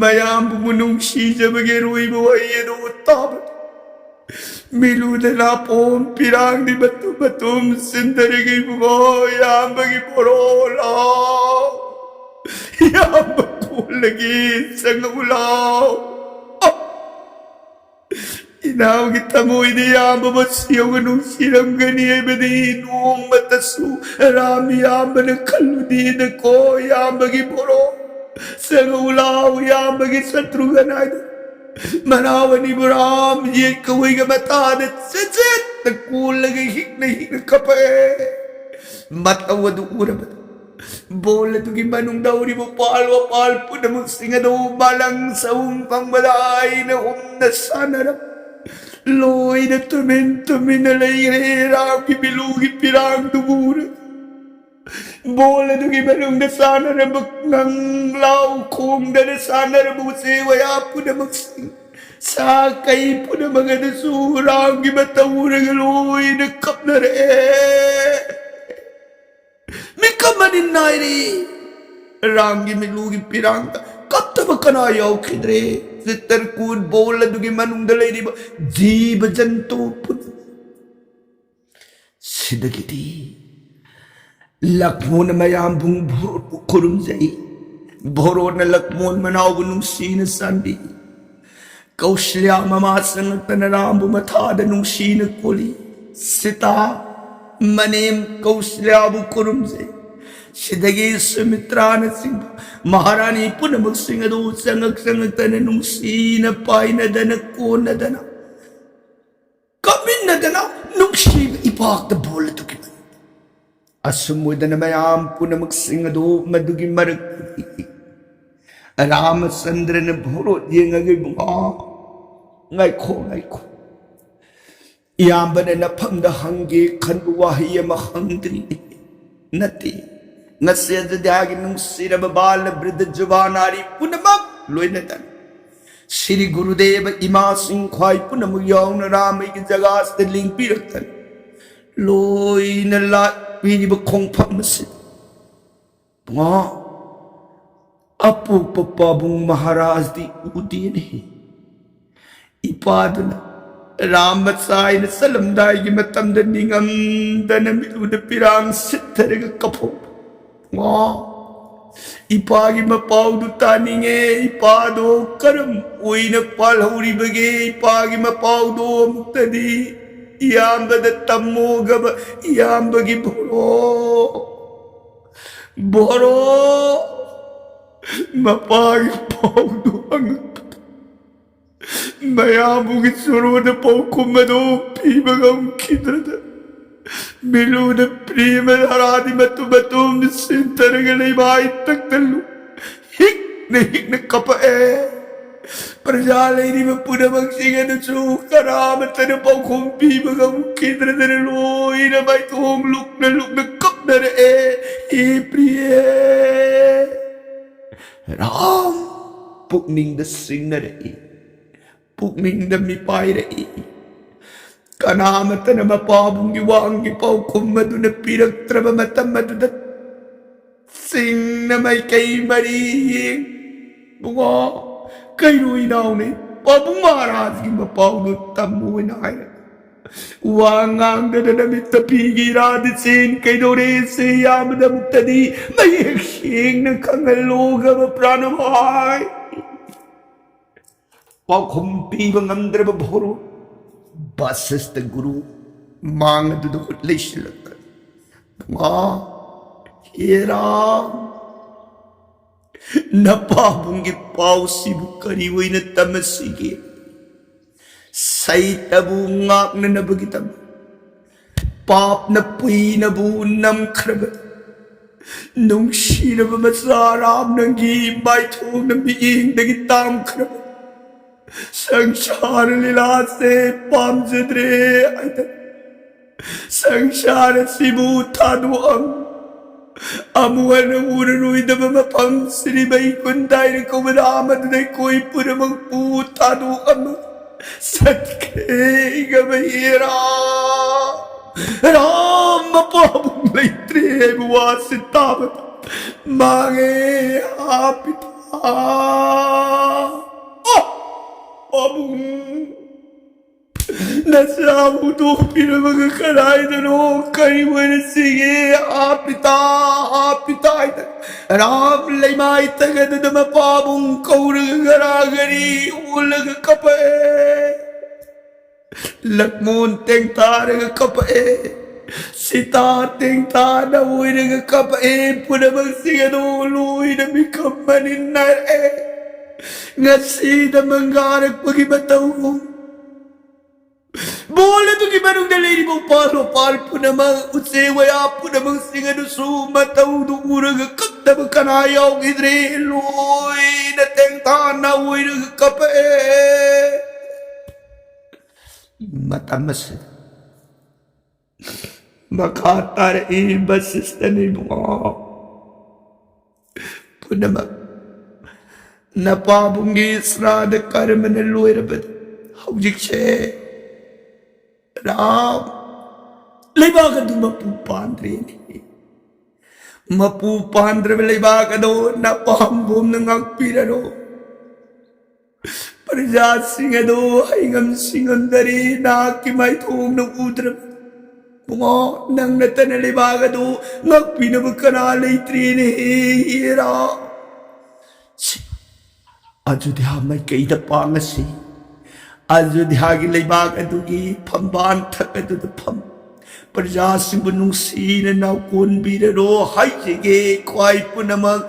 ꯃꯌꯥꯝꯕꯨ ꯅꯨꯡꯁꯤꯖꯕꯒꯤ ꯑꯔꯣꯏꯕ ꯋꯥꯍꯩ ꯑꯗꯨ ꯇꯥꯕꯗ ꯃꯤꯂꯨꯗ ꯅꯥꯄꯣꯝ ꯄꯤꯔꯥꯡꯗꯤ ꯃꯇꯨꯝ ꯃꯇꯨꯝ ꯆꯤꯟꯊꯔꯒ, "ꯏꯕꯨꯡꯉꯣ, ꯏꯌꯥꯝꯕꯒꯤ ꯕꯣꯔꯣ ꯂꯥꯎ, ꯏꯌꯥꯝꯕ ꯀꯣꯜꯂꯒꯦ, ꯆꯪꯉꯛꯎ ꯂꯥꯎ꯫ ꯑ! ꯏꯅꯥꯎꯒꯤ ꯊꯃꯣꯏꯗꯤ ꯏꯌꯥꯝꯕꯕꯨ ꯁꯤꯌꯧꯅ ꯅꯨꯡꯁꯤꯔꯝꯒꯅꯤ ꯍꯥꯏꯕꯗꯤ ꯅꯣꯡꯃꯇꯁꯨ ꯔꯥꯝ ꯏꯌꯥꯝꯕꯅ ꯈꯜꯂꯨꯗꯦꯗꯀꯣ, ꯏꯌꯥꯝꯕꯒꯤ ꯕꯣꯔꯣ꯫ ꯆꯪꯉꯛꯎ ꯂꯥꯎ, ꯏꯌꯥꯝꯕꯒꯤ ꯁꯇ꯭ꯔꯨ ꯀꯅꯥꯗ?" ꯃꯅꯥꯎ ꯑꯅꯤꯕꯨ ꯔꯥꯝ ꯌꯦꯠꯀ ꯑꯣꯏꯒ ꯃꯇꯥꯗ ꯆꯦꯠ ꯆꯦꯠꯅ ꯀꯣꯜꯂꯒ ꯍꯤꯛꯅ ꯍꯤꯛꯅ ꯀꯞꯄꯛꯑꯦ꯫ ꯃꯇꯧ ꯑꯗꯨ ꯎꯔꯕꯗ ꯕꯣꯜ ꯑꯗꯨꯒꯤ ꯃꯅꯨꯡꯗ ꯍꯧꯔꯤꯕ ꯄꯥꯜ ꯋꯥꯄꯥꯜ ꯄꯨꯝꯅꯃꯛꯁꯤꯡ ꯑꯗꯨ ꯃꯥꯂꯪ ꯆꯍꯨꯝ ꯐꯪꯕꯗ ꯑꯩꯅ ꯍꯨꯝꯅ ꯁꯥꯟꯅꯔꯝ ꯂꯣꯏꯅ ꯇꯨꯃꯤꯟ ꯇꯨꯃꯤꯟꯅ ꯂꯩꯈ꯭ꯔꯦ꯫ ꯔꯥꯝꯒꯤ ꯃꯤꯂꯨꯒꯤ ꯄꯤꯔꯥꯡꯗꯨꯕꯨ ꯎꯔꯒ ꯕꯣꯜ ꯑꯗꯨꯒꯤ ꯃꯅꯨꯡꯗ ꯁꯥꯟꯅꯔꯝꯕ ꯉꯪ ꯂꯥꯎ ꯈꯣꯡꯗꯅ ꯁꯥꯟꯅꯔꯝꯕ ꯎꯆꯦꯛ ꯋꯥꯌꯥ ꯄꯨꯝꯅꯃꯛꯁꯤꯡ, ꯁꯥ ꯀꯩ ꯄꯨꯝꯅꯃꯛ ꯑꯗꯨꯁꯨ ꯔꯥꯝꯒꯤ ꯃꯇꯧ ꯎꯔꯒ ꯂꯣꯏꯅ ꯀꯞꯅꯔꯛꯑꯦ꯫ ꯃꯤꯀꯞ ꯃꯅꯤꯟ ꯅꯥꯏꯔꯤ꯫ ꯔꯥꯝꯒꯤ ꯃꯤꯠꯂꯨꯒꯤ ꯄꯤꯔꯥꯡꯗ ꯀꯞꯇꯕ ꯀꯅꯥ ꯌꯥꯎꯈꯤꯗ꯭ꯔꯦ꯫ ꯆꯤꯇ꯭ꯔꯀꯨꯠ ꯕꯣꯜ ꯑꯗꯨꯒꯤ ꯃꯅꯨꯡꯗ ꯂꯩꯔꯤꯕ ꯖꯤꯕ ꯖꯟꯇꯨ ꯄꯨꯝꯅꯃꯛ꯫ ꯁꯤꯗꯒꯤꯗꯤ ꯂꯛꯃꯣꯟꯅ ꯃꯌꯥꯝꯕꯨꯡ ꯚꯣꯔꯣꯠꯄꯨ ꯈꯨꯔꯨꯝꯖꯩ꯫ ꯚꯣꯔꯣꯠꯅ ꯂꯛꯃꯣꯟ ꯃꯅꯥꯎꯕꯨ ꯅꯨꯡꯁꯤꯅ ꯆꯥꯟꯕꯤ꯫ ꯀꯧꯁꯜꯌꯥ ꯃꯃꯥ ꯆꯪꯉꯛꯇꯅ ꯔꯥꯝꯕꯨ ꯃꯊꯥꯗ ꯅꯨꯡꯁꯤꯅ ꯀꯣꯜꯂꯤ꯫ ꯁꯤꯇꯥ, ꯃꯅꯦꯝ ꯀꯧꯁꯜꯌꯥꯕꯨ ꯈꯨꯔꯨꯝꯖꯩ꯫ ꯁꯤꯗꯒꯤ ꯁꯨꯃꯤꯇ꯭ꯔꯥꯅꯆꯤꯡꯕ ꯃꯍꯥꯔꯥꯅꯤ ꯄꯨꯝꯅꯃꯛꯁꯤꯡ ꯑꯗꯨ ꯆꯪꯉꯛ ꯆꯪꯉꯛꯇꯅ ꯅꯨꯡꯁꯤꯅ ꯄꯥꯏꯅꯗꯅ ꯀꯣꯟꯅꯗꯅ ꯀꯞꯃꯤꯟꯅꯗꯅ ꯅꯨꯡꯁꯤꯕ ꯏꯄꯥꯛꯇ ꯕꯣꯜ ꯑꯗꯨꯒꯤ ꯃꯅꯨꯡꯗ꯫ ꯑꯁꯨꯝ ꯑꯣꯏꯗꯅ ꯃꯌꯥꯝ ꯄꯨꯝꯅꯃꯛꯁꯤꯡ ꯑꯗꯨ ꯃꯗꯨꯒꯤ ꯃꯔꯛꯇꯒꯤ ꯔꯥꯃꯆꯟꯗ꯭ꯔꯅ ꯚꯣꯔꯣꯠ ꯌꯦꯡꯉꯒ, "ꯏꯕꯨꯡꯉꯣ, ꯉꯥꯏꯈꯣ, ꯉꯥꯏꯈꯣ꯫ ꯏꯌꯥꯝꯕꯅ ꯅꯐꯝꯗ ꯍꯪꯒꯦ ꯈꯟꯕ ꯋꯥꯍꯩ ꯑꯃ ꯍꯪꯗ꯭ꯔꯤꯅꯦ꯫ ꯅꯠꯇꯦ, ꯉꯁꯤ ꯑꯌꯣꯙ꯭ꯌꯥꯒꯤ ꯅꯨꯡꯁꯤꯔꯕ ꯕꯥꯂ ꯕ꯭ꯔꯤꯗ ꯖꯨꯕꯥ ꯅꯥꯔꯤ ꯄꯨꯝꯅꯃꯛ ꯂꯣꯏꯅꯗꯅ ꯁ꯭ꯔꯤ ꯒꯨꯔꯨꯗꯦꯕ ꯏꯃꯥꯁꯤꯡ ꯈ꯭ꯋꯥꯏ ꯄꯨꯝꯅꯃꯛ ꯌꯥꯎꯅ ꯔꯥꯃꯒꯤ ꯖꯒꯥꯁꯤꯗ ꯂꯦꯡꯕꯤꯔꯛꯇꯅ ꯂꯣꯏꯅ ꯂꯥꯛꯄꯤꯔꯤꯕ ꯈꯣꯡꯐꯝ ꯑꯁꯤꯗ ꯃꯥ ꯑꯄꯣꯛꯄ ꯄꯥꯕꯨꯡ ꯃꯍꯥꯔꯥꯖꯗꯤ ꯎꯗꯦꯅꯦ꯫" ꯏꯄꯥꯗꯨꯅ ꯔꯥꯝ ꯃꯆꯥ ꯑꯩꯅ ꯆꯠꯂꯝꯗꯥꯏꯒꯤ ꯃꯇꯝꯗ ꯅꯤꯡꯉꯝꯗꯅ ꯃꯤꯠꯂꯨꯗ ꯄꯤꯔꯥꯡ ꯁꯤꯠꯊꯔꯒ ꯀꯞꯍꯧꯕ꯫ ꯉꯥ, ꯏꯄꯥꯒꯤ ꯃꯄꯥꯎꯗꯨ ꯇꯥꯅꯤꯡꯉꯦ꯫ ꯏꯄꯥꯗꯣ ꯀꯔꯝ ꯑꯣꯏꯅ ꯄꯥꯜꯍꯧꯔꯤꯕꯒꯦ? ꯏꯄꯥꯒꯤ ꯃꯄꯥꯎꯗꯣ ꯑꯃꯨꯛꯇꯗꯤ ꯏꯌꯥꯝꯕꯗ ꯇꯝꯃꯣꯒꯕ꯫ ꯏꯌꯥꯝꯕꯒꯤ ꯚꯣꯔꯣ, ꯚꯣꯔꯣ, ꯃꯄꯥꯒꯤ ꯄꯥꯎꯗꯨ ꯍꯪꯉꯛꯄꯗ ꯃꯌꯥꯝꯕꯨꯒꯤ ꯆꯣꯔꯣꯗ ꯄꯥꯎꯈꯨꯝ ꯑꯗꯨ ꯄꯤꯕ ꯉꯝꯈꯤꯗ꯭ꯔꯗ, ꯃꯤꯠꯂꯨꯗ ꯄ꯭ꯔꯦꯃ ꯙꯥꯔꯥꯗꯤ ꯃꯇꯨꯝ ꯃꯇꯨꯝ ꯁꯤꯟꯊꯔꯒ ꯂꯩꯃꯥꯏ ꯇꯛꯇ ꯂꯨ-, ꯍꯤꯛꯅ ꯍꯤꯛꯅ ꯀꯞꯄꯛꯑꯦ꯫ ꯄ꯭ꯔꯖꯥ ꯂꯩꯔꯤꯕ ꯄꯨꯝꯅꯃꯛꯁꯤꯡ ꯑꯗꯨꯁꯨ ꯀꯅꯥꯃꯠꯇꯅ ꯄꯥꯎꯈꯨꯝ ꯄꯤꯕ ꯉꯝꯈꯤꯗ꯭ꯔꯗꯅ ꯂꯣꯏꯅ ꯃꯥꯏꯊꯣꯡ ꯂꯨꯛꯅ ꯂꯨꯛꯅ ꯀꯞꯅꯔꯛꯑꯦ꯫ ꯍꯦ ꯄ꯭ꯔꯤꯌꯦ! ꯔꯥꯝ ꯄꯨꯛꯅꯤꯡꯗ ꯁꯤꯡꯅꯔꯛꯏ, ꯄꯨꯛꯅꯤꯡꯗ ꯃꯤꯄꯥꯏꯔꯛꯏ꯫ ꯀꯅꯥꯃꯠꯇꯅ ꯃꯄꯥꯕꯨꯡꯒꯤ ꯋꯥꯍꯪꯒꯤ ꯄꯥꯎꯈꯨꯝ ꯑꯗꯨꯅ ꯄꯤꯔꯛꯇ꯭ꯔꯕ ꯃꯇꯝ ꯑꯗꯨꯗ ꯆꯤꯡꯅ ꯃꯥꯏꯀꯩ ꯃꯔꯤ ꯌꯦꯡ, "ꯕꯨꯡꯉꯣ, ꯀꯩꯅꯣ ꯏꯅꯥꯎꯅꯤ, ꯄꯥꯕꯨꯡ ꯃꯍꯥꯔꯥꯖꯒꯤ ꯃꯄꯥꯎꯗꯨ ꯇꯝꯃꯨ" ꯍꯥꯏꯅ ꯍꯥꯏꯔꯛꯏ꯫ ꯋꯥ ꯉꯥꯡꯗꯅ ꯅꯃꯤꯠꯇ ꯄꯤꯒꯤ ꯏꯔꯥꯗꯤ ꯆꯦꯟ ꯀꯩꯗꯧꯔꯦ ꯁꯦ ꯏꯌꯥꯝꯕꯗ ꯑꯃꯨꯛꯇꯗꯤ ꯃꯌꯦꯛ ꯁꯦꯡꯅ ꯈꯪꯍꯜꯂꯣꯒꯕ ꯄ꯭ꯔꯥꯅꯚꯥꯏ꯫ ꯄꯥꯎꯈꯨꯝ ꯄꯤꯕ ꯉꯝꯗ꯭ꯔꯕ ꯚꯣꯔꯣ ꯚꯥꯁꯤꯁꯇ ꯒꯨꯔꯨ ꯃꯥꯡ ꯑꯗꯨꯗ ꯈꯨꯠ ꯂꯩꯁꯤꯜꯂꯛꯇꯅ, "ꯃꯥ, ꯍꯦꯔꯥ, ꯅꯄꯥꯕꯨꯡꯒꯤ ꯄꯥꯎꯁꯤꯕꯨ ꯀꯔꯤ ꯑꯣꯏꯅ ꯇꯝꯃꯁꯤꯒꯦ? ꯁꯩꯇꯕꯨ ꯉꯥꯛꯅꯅꯕꯒꯤꯗꯃꯛ ꯄꯥꯞꯅ ꯄꯨꯏꯅꯕꯨ ꯅꯝꯈ꯭ꯔꯕ ꯅꯨꯡꯁꯤꯔꯕ ꯃꯆꯥ ꯔꯥꯝ, ꯅꯪꯒꯤ ꯃꯥꯏꯊꯣꯡꯅ ꯃꯤꯠꯌꯦꯡꯗꯒꯤ ꯇꯥꯝꯈ꯭ꯔꯕ ꯁꯪꯁꯥꯔ ꯂꯤꯂꯥꯁꯦ ꯄꯥꯝꯖꯗ꯭ꯔꯦ ꯍꯥꯏꯗꯅ ꯁꯪꯁꯥꯔ ꯑꯁꯤꯕꯨ ꯊꯥꯗꯣꯛꯑꯝ꯫ ꯑꯃꯨꯛ ꯍꯟꯅ ꯎꯔꯔꯣꯏꯗꯕ ꯃꯐꯝ ꯁ꯭ꯔꯤ ꯕꯩꯀꯨꯟꯊ ꯍꯥꯏꯅ ꯀꯧꯕ ꯔꯥꯝ ꯑꯗꯨꯗ ꯑꯩꯈꯣꯏ ꯄꯨꯝꯅꯃꯛꯄꯨ ꯊꯥꯗꯣꯛꯑꯝꯃ ꯆꯠꯈ꯭ꯔꯦ꯫ ꯏꯒꯕ ꯍꯦꯔꯥ, ꯔꯥꯝ ꯃꯄꯥꯕꯨꯡ ꯂꯩꯇ꯭ꯔꯦ ꯍꯥꯏꯕ ꯋꯥꯁꯤ ꯇꯥꯕꯗ ꯃꯥꯡꯉꯦ ꯍꯥ ꯄꯤꯊꯥ꯫ ꯑ, ꯄꯥꯕꯨꯡ꯫ ꯅꯆꯥꯕꯨ ꯍꯨꯟꯗꯣꯛꯄꯤꯔꯝꯃꯒ ꯀꯗꯥꯏꯗꯅꯣ? ꯀꯔꯤ ꯑꯣꯏꯅ ꯆꯦꯟꯒꯦ? ꯍꯥ ꯄꯤꯇꯥ, ꯍꯥ ꯄꯤꯇꯥ ꯍꯥꯏꯗꯅ ꯔꯥꯝ ꯂꯩꯃꯥꯏ ꯇꯒꯗꯨꯗ ꯃꯄꯥꯕꯨꯡ ꯀꯧꯔꯒ ꯒꯔꯥ ꯒꯔꯤ ꯑꯣꯜꯂꯒ ꯀꯞꯄꯛꯑꯦ꯫ ꯂꯛꯃꯣꯟ ꯇꯦꯡꯊꯥꯔꯒ ꯀꯞꯄꯛꯑꯦ꯫ ꯁꯤꯇꯥ ꯇꯦꯡꯊꯥꯅ ꯑꯣꯏꯔꯒ ꯀꯞꯄꯛꯑꯦ꯫ ꯄꯨꯝꯅꯃꯛꯁꯤꯡ ꯑꯗꯨ ꯂꯣꯏꯅ ꯃꯤꯀꯞ ꯃꯅꯤꯟ ꯅꯥꯏꯔꯛꯑꯦ꯫ ꯉꯁꯤꯗ ꯃꯪꯒꯥꯔꯛꯄꯒꯤ ꯃꯇꯧ꯫ ꯕꯣꯜ ꯑꯗꯨꯒꯤ ꯃꯅꯨꯡꯗ ꯂꯩꯔꯤꯕ ꯎꯄꯥꯜ ꯋꯥꯄꯥꯜ ꯄꯨꯝꯅꯃꯛ, ꯎꯆꯦꯛ ꯋꯥꯌꯥ ꯄꯨꯝꯅꯃꯛꯁꯤꯡ ꯑꯗꯨꯁꯨ ꯃꯇꯧꯗꯨ ꯎꯔꯒ ꯀꯞꯇꯕ ꯀꯅꯥ ꯌꯥꯎꯈꯤꯗ꯭ꯔꯦ? ꯂꯣꯏꯅ ꯇꯦꯡꯊꯥꯅ ꯑꯣꯏꯔꯒ ꯀꯞꯄꯛꯑꯦ꯫ ꯃꯇꯝ ꯑꯁꯤꯗ ꯃꯈꯥ ꯇꯥꯔꯛꯏ ꯕꯁꯤꯁꯇꯅ ꯏꯕꯨꯡꯉꯣ꯫ ꯄꯨꯝꯅꯃꯛ ꯅꯄꯥꯕꯨꯡꯒꯤ ꯁ꯭ꯔꯥꯗ ꯀꯔꯃꯅ ꯂꯣꯏꯔꯕꯗ ꯍꯧꯖꯤꯛꯁꯦ ꯔꯥꯝ ꯂꯩꯕꯥꯛ ꯑꯗꯨ ꯃꯄꯨ ꯄꯥꯟꯗ꯭ꯔꯦꯅꯦ꯫ ꯃꯄꯨ ꯄꯥꯟꯗ꯭ꯔꯕ ꯂꯩꯕꯥꯛ ꯑꯗꯣ ꯅꯄꯥꯝꯕꯣꯝꯅ ꯉꯥꯛꯄꯤꯔꯔꯣ꯫ ꯄ꯭ꯔꯖꯥꯁꯤꯡ ꯑꯗꯣ ꯍꯩꯉꯝ ꯁꯤꯡꯉꯝꯗꯔꯦ, ꯅꯍꯥꯛꯀꯤ ꯃꯥꯏꯊꯣꯡꯅ ꯎꯗ꯭ꯔꯕ꯫ ꯏꯕꯨꯡꯉꯣ, ꯅꯪ ꯅꯠꯇꯅ ꯂꯩꯕꯥꯛ ꯑꯗꯨ ꯉꯥꯛꯄꯤꯅꯕ ꯀꯅꯥ ꯂꯩꯇ꯭ꯔꯦꯅꯦ, ꯍꯦꯔꯥ? ꯁꯤ ꯑꯖꯨꯙ꯭ꯌꯥ ꯃꯥꯏꯀꯩꯗ ꯄꯥꯡꯉꯁꯤ꯫ ꯑꯖꯨꯙ꯭ꯌꯥꯒꯤ ꯂꯩꯕꯥꯛ ꯑꯗꯨꯒꯤ ꯐꯝꯕꯥꯟ ꯊꯛ ꯑꯗꯨꯗ ꯐꯝ ꯄ꯭ꯔꯖꯥꯁꯤꯡꯕꯨ ꯅꯨꯡꯁꯤꯅ ꯅꯥꯎꯀꯣꯟꯕꯤꯔꯔꯣ ꯍꯥꯏꯖꯒꯦ꯫ ꯈ꯭ꯋꯥꯏ ꯄꯨꯝꯅꯃꯛ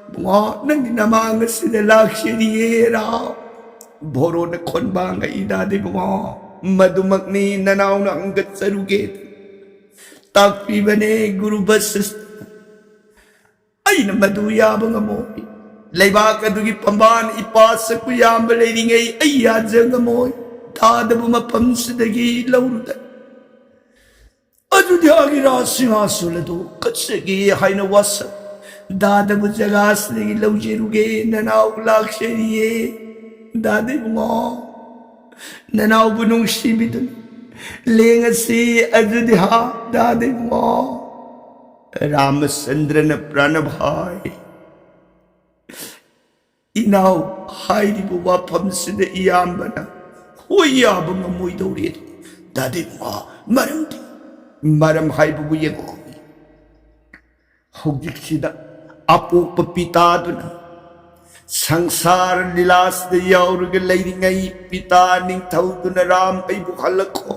ꯏꯕꯨꯡꯉꯣ, ꯅꯪꯒꯤ ꯅꯃꯥꯡ ꯑꯁꯤꯗ ꯂꯥꯛꯆꯔꯤꯌꯦ ꯔꯥꯝ꯫ ꯚꯣꯔꯣꯅ ꯈꯣꯟꯕꯥꯡ ꯑꯩ ꯇꯥꯗꯦ ꯏꯕꯨꯡꯉꯣ꯫ ꯃꯗꯨꯃꯛꯅꯤ ꯅꯅꯥꯎꯅ ꯍꯪꯒꯠꯆꯔꯨꯒꯦ ꯇꯥꯛꯄꯤꯕꯅꯦ ꯒꯨꯔꯨ ꯕꯁꯤꯁ꯫ ꯑꯩꯅ ꯃꯗꯨ ꯌꯥꯕ ꯉꯝꯃꯣꯏ꯫ ꯂꯩꯕꯥꯛ ꯑꯗꯨꯒꯤ ꯐꯝꯕꯥꯟ ꯏꯄꯥ ꯁꯛꯄ ꯌꯥꯝꯕ ꯂꯩꯔꯤꯉꯩ ꯑꯩ ꯌꯥꯖ ꯉꯝꯃꯣꯏ꯫ ꯊꯥꯗꯕ ꯃꯐꯝꯁꯤꯗꯒꯤ ꯂꯧꯔꯨꯗ꯫ ꯑꯖꯨꯙ꯭ꯌꯥꯒꯤ ꯔꯥꯖ ꯁꯤꯡꯍꯥꯁꯨꯜ ꯑꯗꯨ ꯀꯠꯆꯒꯦ ꯍꯥꯏꯅ ꯋꯥꯁꯛ ꯗꯥꯗꯕ ꯖꯒꯥꯁꯤꯗꯒꯤ ꯂꯧꯖꯔꯨꯒꯦ꯫ ꯅꯅꯥꯎ ꯂꯥꯛꯆꯔꯤꯌꯦ ꯗꯥꯗ ꯏꯕꯨꯡꯉꯣ꯫ ꯅꯅꯥꯎꯕꯨ ꯅꯨꯡꯁꯤꯕꯤꯗꯨꯅ ꯂꯦꯡꯉꯁꯤ ꯑꯖꯨꯙ꯭ꯌꯥ ꯗꯥꯗ ꯏꯕꯨꯡꯉꯣ꯫ ꯔꯥꯃꯆꯟꯗ꯭ꯔꯅ ꯄ꯭ꯔꯥꯅꯚꯥꯏ ꯏꯅꯥꯎ ꯍꯥꯏꯔꯤꯕ ꯋꯥꯐꯝꯁꯤꯗ ꯏꯌꯥꯝꯕꯅ ꯍꯣꯏ ꯌꯥꯕ ꯉꯝꯃꯣꯏꯗꯧꯔꯦ꯫ ꯇꯥꯗꯦ ꯏꯕꯨꯡꯉꯣ꯫ ꯃꯔꯝꯗꯤ? ꯃꯔꯝ ꯍꯥꯏꯕꯕꯨ ꯌꯦꯡꯉꯣ꯫ ꯍꯧꯖꯤꯛꯁꯤꯗ ꯑꯄꯣꯛꯄ ꯄꯤꯇꯥꯗꯨꯅ ꯁꯪꯁꯥꯔ ꯂꯤꯂꯥꯁꯤꯗ ꯌꯥꯎꯔꯒ ꯂꯩꯔꯤꯉꯩ, ꯄꯤꯇꯥ ꯅꯤꯡꯊꯧꯗꯨꯅ, "ꯔꯥꯝ, ꯑꯩꯕꯨ ꯍꯜꯂꯛꯈꯣ꯫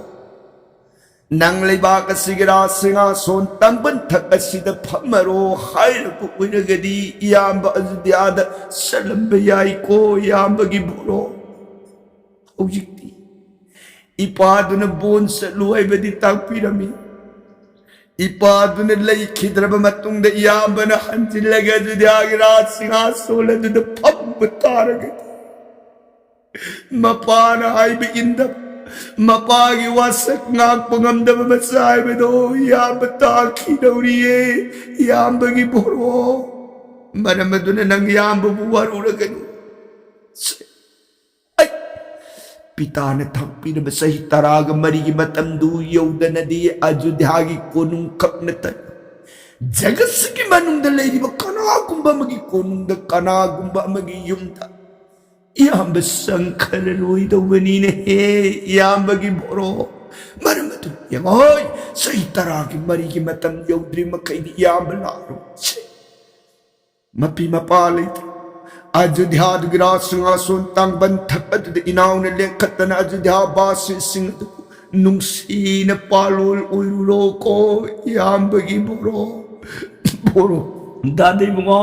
ꯅꯪ ꯂꯩꯕꯥꯛ ꯑꯁꯤꯒꯤ ꯔꯥꯖ ꯁꯤꯡꯍꯥꯁꯣꯟ ꯇꯥꯡꯕꯟ ꯊꯛ ꯑꯁꯤꯗ ꯐꯝꯃꯔꯣ" ꯍꯥꯏꯔꯛꯄ ꯑꯣꯏꯔꯒꯗꯤ ꯏꯌꯥꯝꯕ ꯑꯌꯨꯙ꯭ꯌꯥꯗ ꯆꯠꯂꯝꯕ ꯌꯥꯏꯀꯣ, ꯏꯌꯥꯝꯕꯒꯤ ꯕꯣꯔꯣ꯫ ꯍꯧꯖꯤꯛꯇꯤ ꯏꯄꯥꯗꯨꯅ ꯕꯣꯟ ꯆꯠꯂꯨ ꯍꯥꯏꯕꯗꯤ ꯇꯥꯛꯄꯤꯔꯝꯃꯤ꯫ ꯏꯄꯥꯗꯨꯅ ꯂꯩꯈꯤꯗ꯭ꯔꯕ ꯃꯇꯨꯡꯗ ꯏꯌꯥꯝꯕꯅ ꯍꯟꯖꯤꯜꯂꯒ ꯑꯌꯨꯙ꯭ꯌꯥꯒꯤ ꯔꯥꯖ ꯁꯤꯡꯍꯥꯁꯣꯟ ꯑꯗꯨꯗ ꯐꯝꯕ ꯇꯥꯔꯒꯗꯤ, ꯃꯄꯥꯅ ꯍꯥꯏꯕ ꯏꯟꯗꯕ, ꯃꯄꯥꯒꯤ ꯋꯥꯁꯛ ꯉꯥꯛꯄ ꯉꯝꯗꯕ ꯃꯆꯥ ꯍꯥꯏꯕꯗꯣ ꯏꯌꯥꯝꯕ ꯇꯥꯈꯤꯗꯧꯔꯤꯌꯦ꯫ ꯏꯌꯥꯝꯕꯒꯤ ꯕꯣꯔꯣ, ꯃꯔꯝ ꯑꯗꯨꯅ ꯅꯪ ꯏꯌꯥꯝꯕꯕꯨ ꯋꯥꯔꯧꯔꯒꯅꯨ꯫ ꯑꯩ, ꯄꯤꯇꯥꯅ ꯊꯝꯕꯤꯔꯕ ꯆꯍꯤ ꯇꯔꯥꯒ ꯃꯔꯤꯒꯤ ꯃꯇꯝꯗꯨ ꯌꯧꯗꯅꯗꯤ ꯑꯌꯨꯙ꯭ꯌꯥꯒꯤ ꯀꯣꯅꯨꯡ ꯈꯛ ꯅꯠꯇꯅ ꯖꯒꯠꯁꯤꯒꯤ ꯃꯅꯨꯡꯗ ꯂꯩꯔꯤꯕ ꯀꯅꯥꯒꯨꯝꯕ ꯑꯃꯒꯤ ꯀꯣꯅꯨꯡꯗ, ꯀꯅꯥꯒꯨꯝꯕ ꯑꯃꯒꯤ ꯌꯨꯝꯗ ꯏꯌꯥꯝꯕ ꯆꯪꯈ꯭ꯔꯔꯣꯏꯗꯧꯕꯅꯤꯅꯦꯍꯦ, ꯏꯌꯥꯝꯕꯒꯤ ꯕꯣꯔꯣ꯫ ꯃꯔꯝ ꯑꯗꯨ ꯌꯦꯡꯉꯣꯏ, ꯆꯍꯤ ꯇꯔꯥꯒꯤ ꯃꯔꯤꯒꯤ ꯃꯇꯝ ꯌꯧꯗ꯭ꯔꯤ ꯃꯈꯩꯗꯤ ꯏꯌꯥꯝꯕ ꯂꯥꯛꯑꯔꯣꯏ꯫ ꯃꯄꯤ ꯃꯄꯥ ꯂꯩꯇ꯭ꯔꯦ꯫ ꯑꯌꯨꯙ꯭ꯌꯥꯗꯨꯒꯤ ꯔꯥꯖ ꯁꯤꯡꯍꯥꯁꯣꯟ ꯇꯥꯡꯕꯟ ꯊꯛ ꯑꯗꯨꯗ ꯏꯅꯥꯎꯅ ꯂꯦꯡꯈꯠꯇꯅ ꯑꯌꯨꯙ꯭ꯌꯥ ꯕꯥꯁꯤꯁꯤꯡ ꯑꯗꯨꯕꯨ ꯅꯨꯡꯁꯤꯅ ꯄꯥꯂꯣꯜ ꯑꯣꯏꯔꯨꯔꯣꯀꯣ, ꯏꯌꯥꯝꯕꯒꯤ ꯕꯣꯔꯣ꯫ ꯕꯣꯔꯣ꯫ ꯗꯥꯗꯥ ꯏꯕꯨꯡꯉꯣ,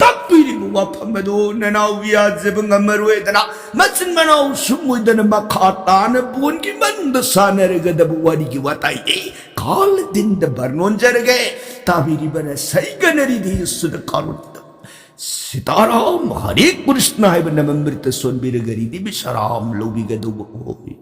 ꯇꯥꯛꯄꯤꯔꯤꯕ ꯋꯥꯐꯝ ꯑꯗꯨ ꯅꯅꯥꯎ ꯌꯥꯖꯕ ꯉꯝꯃꯔꯣꯏꯗꯅ, ꯃꯆꯤꯟ ꯃꯅꯥꯎ ꯁꯨꯝꯃꯣꯏꯗꯅ ꯃꯈꯥ ꯇꯥꯅ ꯕꯣꯟꯒꯤ ꯃꯅꯨꯡꯗ ꯁꯥꯟꯅꯔꯒꯗꯕ ꯋꯥꯔꯤꯒꯤ ꯋꯥꯇꯥꯏꯗꯤ ꯀꯥꯂꯗꯤꯟꯗ ꯕꯔꯅꯣꯟꯖꯔꯒꯦ꯫ ꯇꯥꯕꯤꯔꯤꯕꯅ ꯁꯩꯒꯅꯔꯤꯗꯤ ꯁꯨꯗ ꯀꯥꯔꯣꯟꯗ ꯁꯤꯇꯥꯔꯥꯝ ꯍꯔꯦ ꯀ꯭ꯔꯤꯁꯅ ꯍꯥꯏꯕ ꯅꯃꯃ꯭ꯔꯤꯇ ꯁꯣꯟꯕꯤꯔꯒ ꯔꯤꯗꯤ ꯕꯤꯁꯔꯥꯝ ꯂꯧꯕꯤꯒꯗꯧꯕ ꯑꯣꯏ꯫